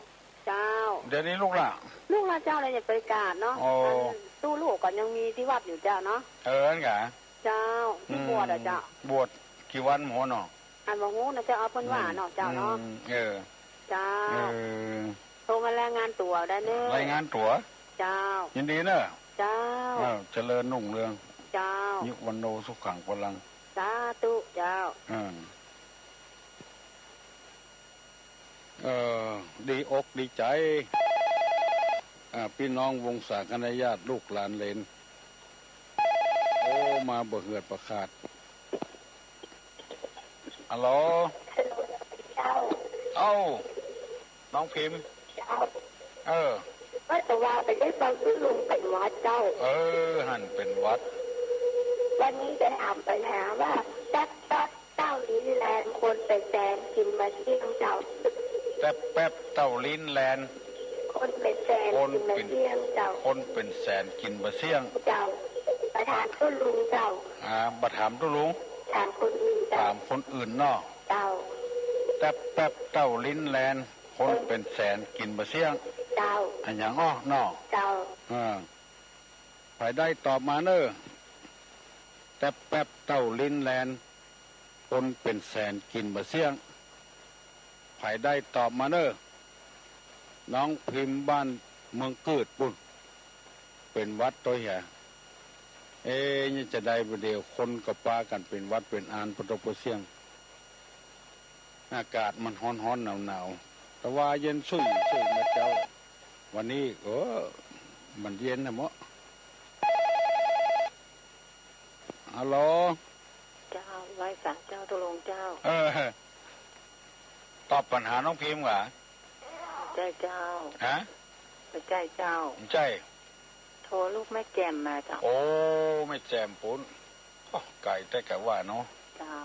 เจ้า เดี๋ยวนี้ลุกละ ลุกละเจ้า เลยจะไปกราบเนาะ โอ้ อันตู้ลูกก็ยังมีตี้วัดอยู่เจ้าเนาะ เออ นั่นหรอ เจ้า ตี้บวชอะเจ้า อืม บวชกี่วันหมอเนาะ อันบ่ฮู้นะเจ้า เอาเปิ้นว่าเนาะ อืม เจ้าเนาะ อืม เออ เจ้า เออ โทรมารายงานตั๋วได้เน่อ รายงานตั๋ว เจ้า ยินดีเน่อ เจ้า อ้าว เจริญรุ่งเรือง เจ้า อายุวัณโณสุขังพลัง สาธุ เจ้า อ่า เอ่อ ดีอกดีใจ๋ อ่า ปี้น้องวงศาคณะญาติ ลูกหลานเหลน โอ้ มาบ่เหือดบ่ขาด ฮัลโหล เจ้า เอ้า น้องพิมพ์ เจ้า เออ ว่าแต่ว่าไปได้ฟังตุ๊ลุงเป๋นหวัดเจ้า เออ หันเป๋นหวัด วันนี้จะถามปัญหาว่า แต๊บแป๊บเต้าลิ้นแลน คนเป๋นแสนกิ๋นบ่เสี้ยงเจ้า แต๊บแป๊บเต้าลิ้นแลน คนเป๋นแสน คนเป๋น กิ๋นบ่เสี้ยงเจ้า คนเป๋นแสนกิ๋นบ่เสี้ยง เจ้า บ่ถามตุ๊ลุงเจ้า อ่า บ่ถามตุ๊ลุง ถามคนอื่นเจ้า ถามคนอื่นเนาะ เจ้า แต๊บแป๊บเต้าลิ้นแลน คนเป๋นแสนกิ๋นบ่เสี้ยง เจ้า อะหยังอ้อเนาะ เจ้า อ่า ใผได้ตอบมาเน่อ แต๊บแป๊บเต้าลิ้นแลน คนเป๋นแสนกิ๋นบ่เสี้ยง ใผได้ตอบมาเน่อ น้องพิมพ์บ้านเมืองกืดปุ้น เป๋นหวัดตวยแห เอ๊ะ นี่จะใดบ่าเดี่ยว คนก็ปากั๋นเป๋นหวัดเป๋นอานปะตกปะเสี้ยง อากาศมันฮ้อนๆ หนาวๆ แต่ว่าเย็นชุ่ยๆ นะเจ้า วันนี้ เออ มันเย็นนะเมาะ ฮัลโหล เจ้า ไหว้สาเจ้า ตุ๊ลุงเจ้า เออ ตอบปัญหาน้องพิมพ์ก่า ใจ้เจ้า ฮะ ใจ้เจ้า ใจ้ โทรลูกแม่แจ่มมาเจ้า โอ้ แม่แจ่มปุ้น โอ้ ไก๋แต๊กะว่าเนาะ เจ้า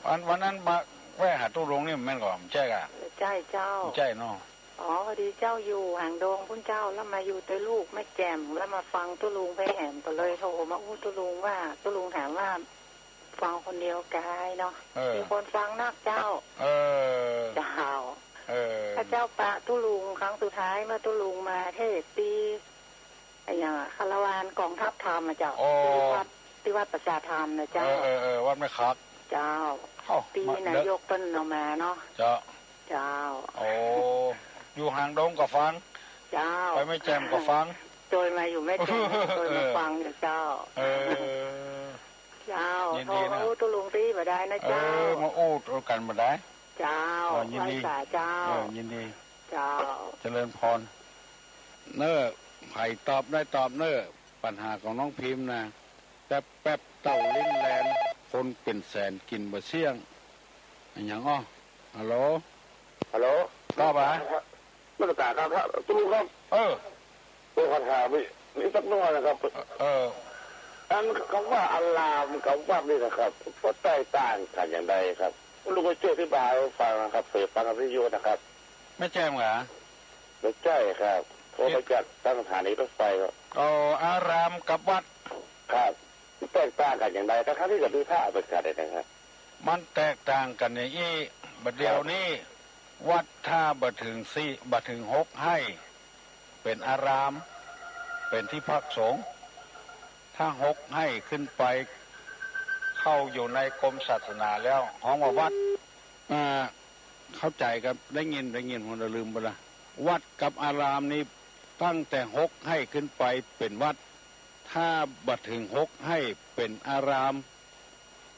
วัน วันนั้นมาแวะหาตุ๊ลุงนี่แม่นก่อ ใจ้ก่า ใจ้เจ้า ใจ้เนาะ อ๋อ พอดีเจ้าอยู่หางดงปุ้นเจ้า แล้วมาอยู่ตวยลูกแม่แจ่ม แล้วมาฟังตุ๊ลุงไปแหม ก็เลยโทรมาอู้ตุ๊ลุงว่า ตุ๊ลุงถามว่า ฟังคนเดียวกายเนาะ เออ มีคนฟังนักเจ้า เออ เจ้า เออ ข้าเจ้าปะตุ๊ลุงครั้งสุดท้ายเมื่อตุ๊ลุงมาเทศน์ตี้ อะหยังอะ คาราวานกองทัพธรรมอะเจ้า อ๋อ ตี้วัด ตี้วัดประชาธรรมนะเจ้า เออ เออ เออ วัดแม่ขัก เจ้า เอ้า ตี้ มา นายกเปิ้นเอามาเนาะ เจ้า เจ้า โอ้ อยู่หางดงก็ฟัง เจ้า ไปแม่แจ่มก็ฟัง โจยมาอยู่แม่แจ่ม โจยมาฟังอยู่เจ้า เออ เจ้า ยินดีนะ โทรมาอู้ตุ๊ลุงตี้บ่ได้นะเจ้า เออ มาอู้กั๋นบ่ได้ เจ้า เออ ยินดี ไหว้สาเจ้า เออ ยินดี เจ้า เจริญพร เน่อ ใผตอบได้ตอบเน่อ ปัญหาของน้องพิมพ์นะ แต๊บแป๊บเต้าลิ้นแลน คนเป๋นแสนกิ๋นบ่เสี้ยง อะหยังอ้อ ฮัลโหล ฮัลโหล ตอบอ่ะ นมัสก๋านครับ ตุ๊ลุงครับ เออ ผมขอถามอีก อีกสักหน่อยนะครับ เออ อันกำว่าอารามกับวัดนี่นะครับ มันแตกต่างกั๋นอย่างใดครับ ลุงก็ช่วยอธิบายหื้อฟังนะครับ เผยฟังวิทยุนะครับ แม่แจ่มเหรอ บ่ใจ้ครับ โทรมาจากทางสถานีรถไฟครับ อ๋อ อารามกับวัด ครับ มันแตกต่างกั๋นอย่างใด ทั้งๆ ตี้ก็มีพระเหมือนกั๋นนะครับ มันแตกต่างกั๋นอย่างอี้ บ่าเดี่ยวนี้ วัดถ้าบ่เถิงสี่ บ่เถิงหกไฮ่ เป๋นอาราม เป๋นตี้พักสงฆ์ ถ้าหกไฮ่ขึ้นไป เข้าอยู่ในกรมศาสนาแล้ว ฮ้องว่าวัด อ่า เข้าใจ๋ครับ ได้ยิน ได้ยิน ผมลืมไปละ วัดกับอารามนี่ ตั้งแต่หกไฮ่ขึ้นไปเป๋นวัด ถ้าบ่เถิงหกไฮ่เป๋นอาราม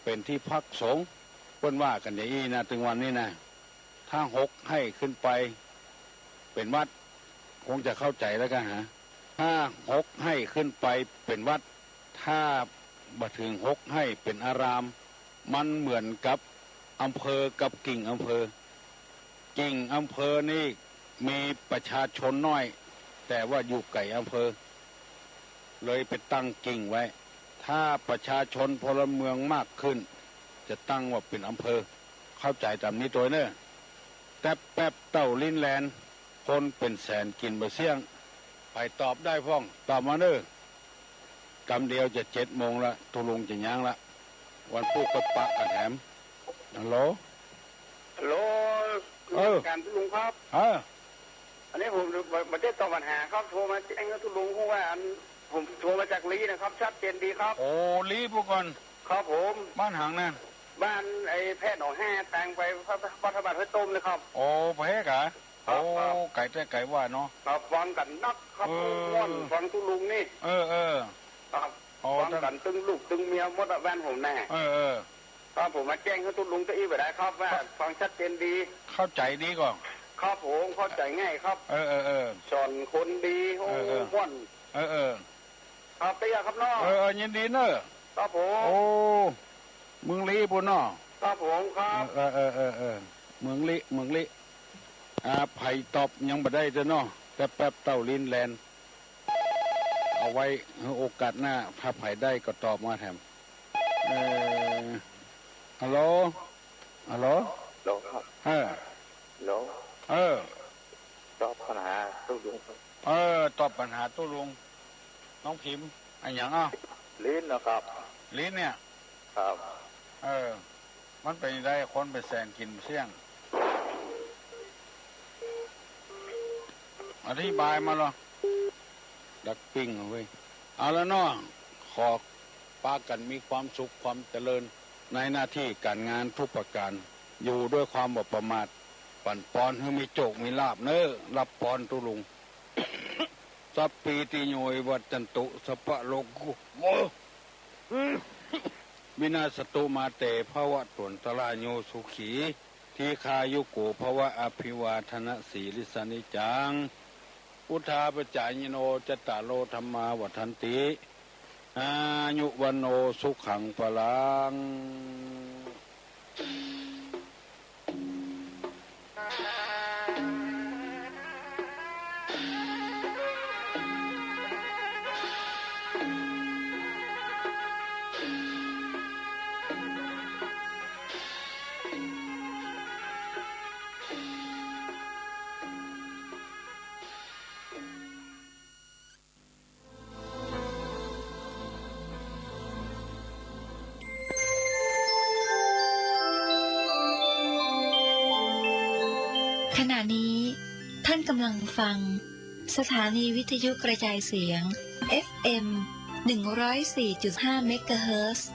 เป๋นตี้พักสงฆ์ เปิ้นว่ากั๋นอย่างอี้นะ ตึงวันนี้นะ ถ้าหกไฮ่ขึ้นไปเป๋นวัด คงจะเข้าใจ๋แล้วกั๋นฮะ ถ้าหกไฮ่ขึ้นไปเป๋นวัด ถ้าบ่เถิงหกไฮ่เป๋นอาราม มันเหมือนกับอำเภอกับกิ่งอำเภอ กิ่งอำเภอนี่มีประชาชนน้อย แต่ว่าอยู่ไก๋อำเภอ เลยไปตั้งกิ่งไว้ ถ้าประชาชนพลเมืองมากขึ้น จะตั้งว่าเป๋นอำเภอ เข้าใจ๋ต๋ามนี้ตวยเน่อ แต๊บแป๊บเต้าลิ้นแลน คนเป๋นแสนกิ๋นบ่เสี้ยง ใผตอบได้พ่อง ตอบมาเน่อ กำเดียวจะเจ็ดโมงละ ตุ๊ลุงจะย้างละ วันพูดก็ปะกั๋นแถม ฮัลโหล ฮัลโหล เออ นมัสก๋านตุ๊ลุงครับ เออ อันนี้ผมบ่ บ่ได้ตอบปัญหาครับ โทรมาแจ้งหื้อตุ๊ลุงฮู้ว่า อัน ผมโทรมาจากลี้นะครับ ชัดเจนดีครับ โอ้ ลี้ปู้ก่อน ครับผม บ้านหยังนั่น บ้านไอ้แพร่หนองแฮ ตางไปพระ พระธาตุบ้านห้วยต้มนะครับ โอ้ ไปกะ ครับ โอ้ ครับ ไก๋แต๊ไก๋ว่าเนาะ ครับ ฟังกั๋นนักครับ เออ ม่วนฟังตุ๊ลุงนี่ เออ เออ ครับ อ๋อ ฟังกั๋นตึงลูกตึงเมียหมดอะ บ้านผมน่ะ เออ เออ ครับ ผมมาแจ้งหื้อตุ๊ลุงตะอี้บ่ได้ครับ ว่า ครับ ฟังชัดเจนดี เข้าใจ๋ดีก่อ ครับผม เข้าใจ๋ง่ายครับ เออ เออ เออ สอนคนดี โอ้ เออ เออ ม่วน เออ เออ ครับ เตี้ยครับเนาะ เออ เออ ยินดีเน่อ ครับผม โอ้ เมืองลี้ปู้เนาะ ครับผม ครับ เออ เออ เออ เออ เมืองลี้ เมืองลี้ อ่า ใผตอบยังบ่ได้เตื้อเนาะ แต๊บแป๊บเต้าลิ้นแลน เอาไว้หื้อโอกาสหน้า ถ้าใผได้ก็ตอบมาแถม เออ ฮัลโหล ฮัลโหล ฮัลโหลครับ เออ ฮัลโหล เออ ตอบปัญหาตุ๊ลุงครับ เออ ตอบปัญหาตุ๊ลุง น้องพิมพ์ อะหยังอ้าว ลิ้นนะครับ ลิ้นเนี่ย ครับ เออ มันเป๋นจั่งใด คนเป๋นแสนกิ๋นเสี้ยง อธิบายมาลอ ดักปิ้งเอาเว้ย เอาละเนาะ ขอปากั๋นมีความสุขความเจริญ ในหน้าตี้ก๋านงานกู้ประก๋าน อยู่ด้วยความบ่ประมาท ปั๋นปอนหื้อมีโจคมีลาภเน่อ รับปอนตุ๊ลุง สัพพีติโย วิวัชชันตุ สัพพะโรโค วินัสสตุ มาเต ภวัตวันตะราโย สุขี ทีฆายุโก ภวะ อะภิวาทะนะสีลิสสะนิจจัง วุฑฒาปะจายิโน จัตตาโร ธัมมา วัฑฒันติ อายุ วัณโณ สุขัง พะลัง ขณะนี้ท่านกำลังฟังสถานีวิทยุกระจายเสียง เอฟเอ็ม หนึ่งร้อยสี่จุดห้า เมกะเฮิรตซ์